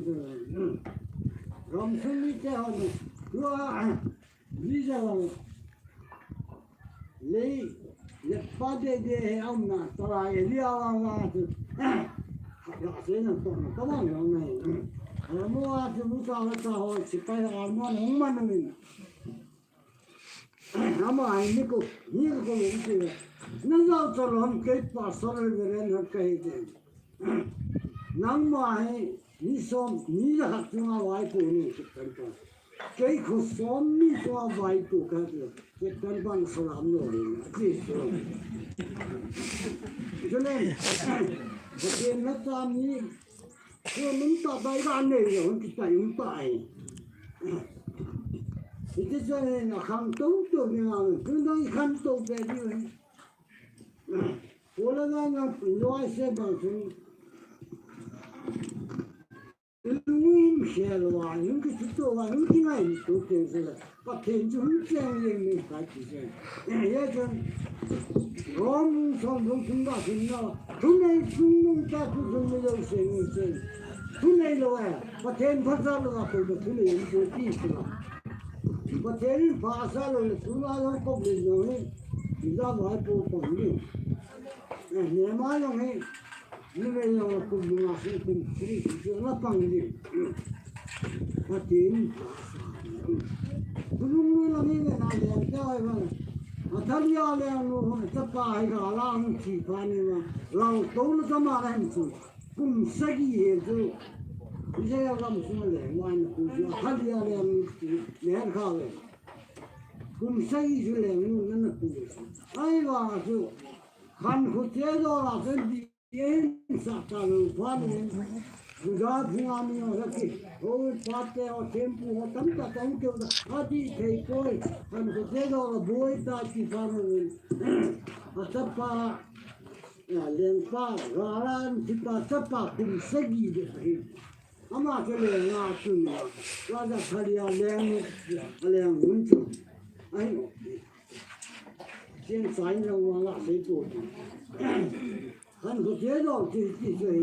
Gam sung mite hon. Tua Visa lang. Lei, le pa de de he aum na, tala e lia wa wa tu. La se na to na, to ma na na. Mo wa tu mu ta la ta ho, sipai a mo na hung ma na min. Ama ai ni ko, ni ko lo ti. Na za to lo ham ke pastor reverend ha ke de. Nangma hi ni som, ni le khat chunga vaipo nung, Captain pa. Kei kho som ni chunga vaipo kahi, Captain pan salam lou le, ati chu. Chule, Pathen nacham hi, chu nung ta bai ga nei le, hung kitai um tai. Hiti chun, na khangtou tou ni ngang, tun dang i khangtou pe ni. Pula na na loi se bang chun. Lungin khel wa, lung ki tu wa, lung ki ngai tu ke se la. Pathen chu hung cheng le ni ka ti se. Ya chun. Rom song dong chun da chun na. Tu nei chung nung ta tu chung nei lo se ni se. Tu nei lo eh. Pathen pha sa lo ko tu nei ko ti se la. Pathen pha sa lo le tu la lo ko le no ni. Ni da wa ko ko ni. Eh, ne ma lo ni. Ni me lo ko ni ma se ko ni. Ni ma pang ni. Pathen. Kulung ni la ni na le ta ai ba. Athalia le no ta pa ai ga la ni chi pa ni ma. Lao to na ta ma la ni chu. Kum sagi he chu. Israel lam sung le wan ku chu. Athalia le ni le kha le. Kum sagi chu le nu na na ku. Ai ba chu. Khankho che do la sen di. Yen sa ta lo pa ni. Juda phung a mi ho ki. Ho pa te ho tempu ho tam ta tam ke da. A ti thei koi. Khankho che do la boi ta ti pa no. A chapa. Ya lengpa. Garan ti pa chapa kum sagi de. Ama ke lenga chun. Wa da Athalia leng. Leng hun chun. Ai no. Chen sai na wa la sei to. Khankho che do ti ti sei.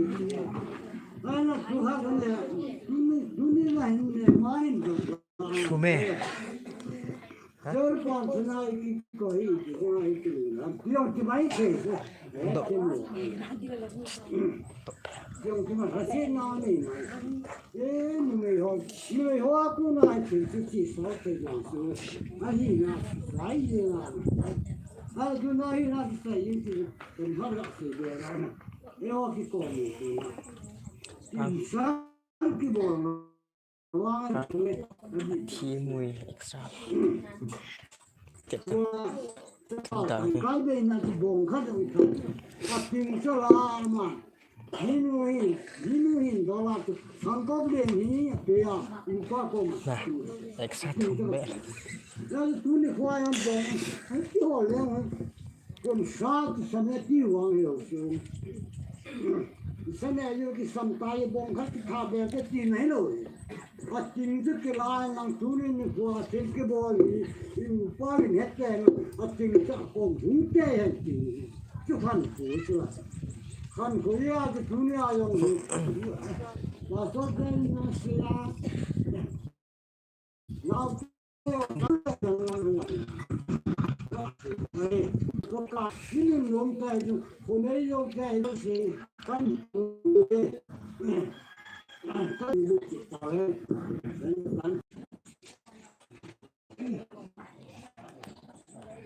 Ana tu ha kan le. Duni duni na hin ne ma hin do. Kume. Sir pa sana i ko hi ko ai ki na. Piong ki mai ke. Do. Piong ki mai ha se na ni. E, numei ho, numei ho a kona thil chu chi sa thei jong chu. Ahina, sai jeng a. A chu na hina sai jeng chu, kan har la se de ra. E ho ki ko ni chu. Insan ki bol na. Wa. Thi mui extra. Tet. Wa. Tet. Kai be na ki bong kha dong kha. A ting chu la ma. Hinu hin, hinu hin, dola tu, sangkop le ni, pe ya, upa ko ma. Na, extra thum be. Ya, tu ni khwa yang bong, an ti ho le, kon sa tu sa ne ti wang yo su. Sa ne yo ki sam ta ye bong kha ki tha be ke ti nei lo. A ting chu kilai nang tuni nikho a thil kibol hi, i upa in het teng, a ting chu a kom hung te hen ti. Chu khankho chu a. Khankho hi a chu tuni a jong hi. Pastor ten na sia. Nau te. Ai, ko ka, ni lom tai chu, ko nei yo tai chu si. Khankho.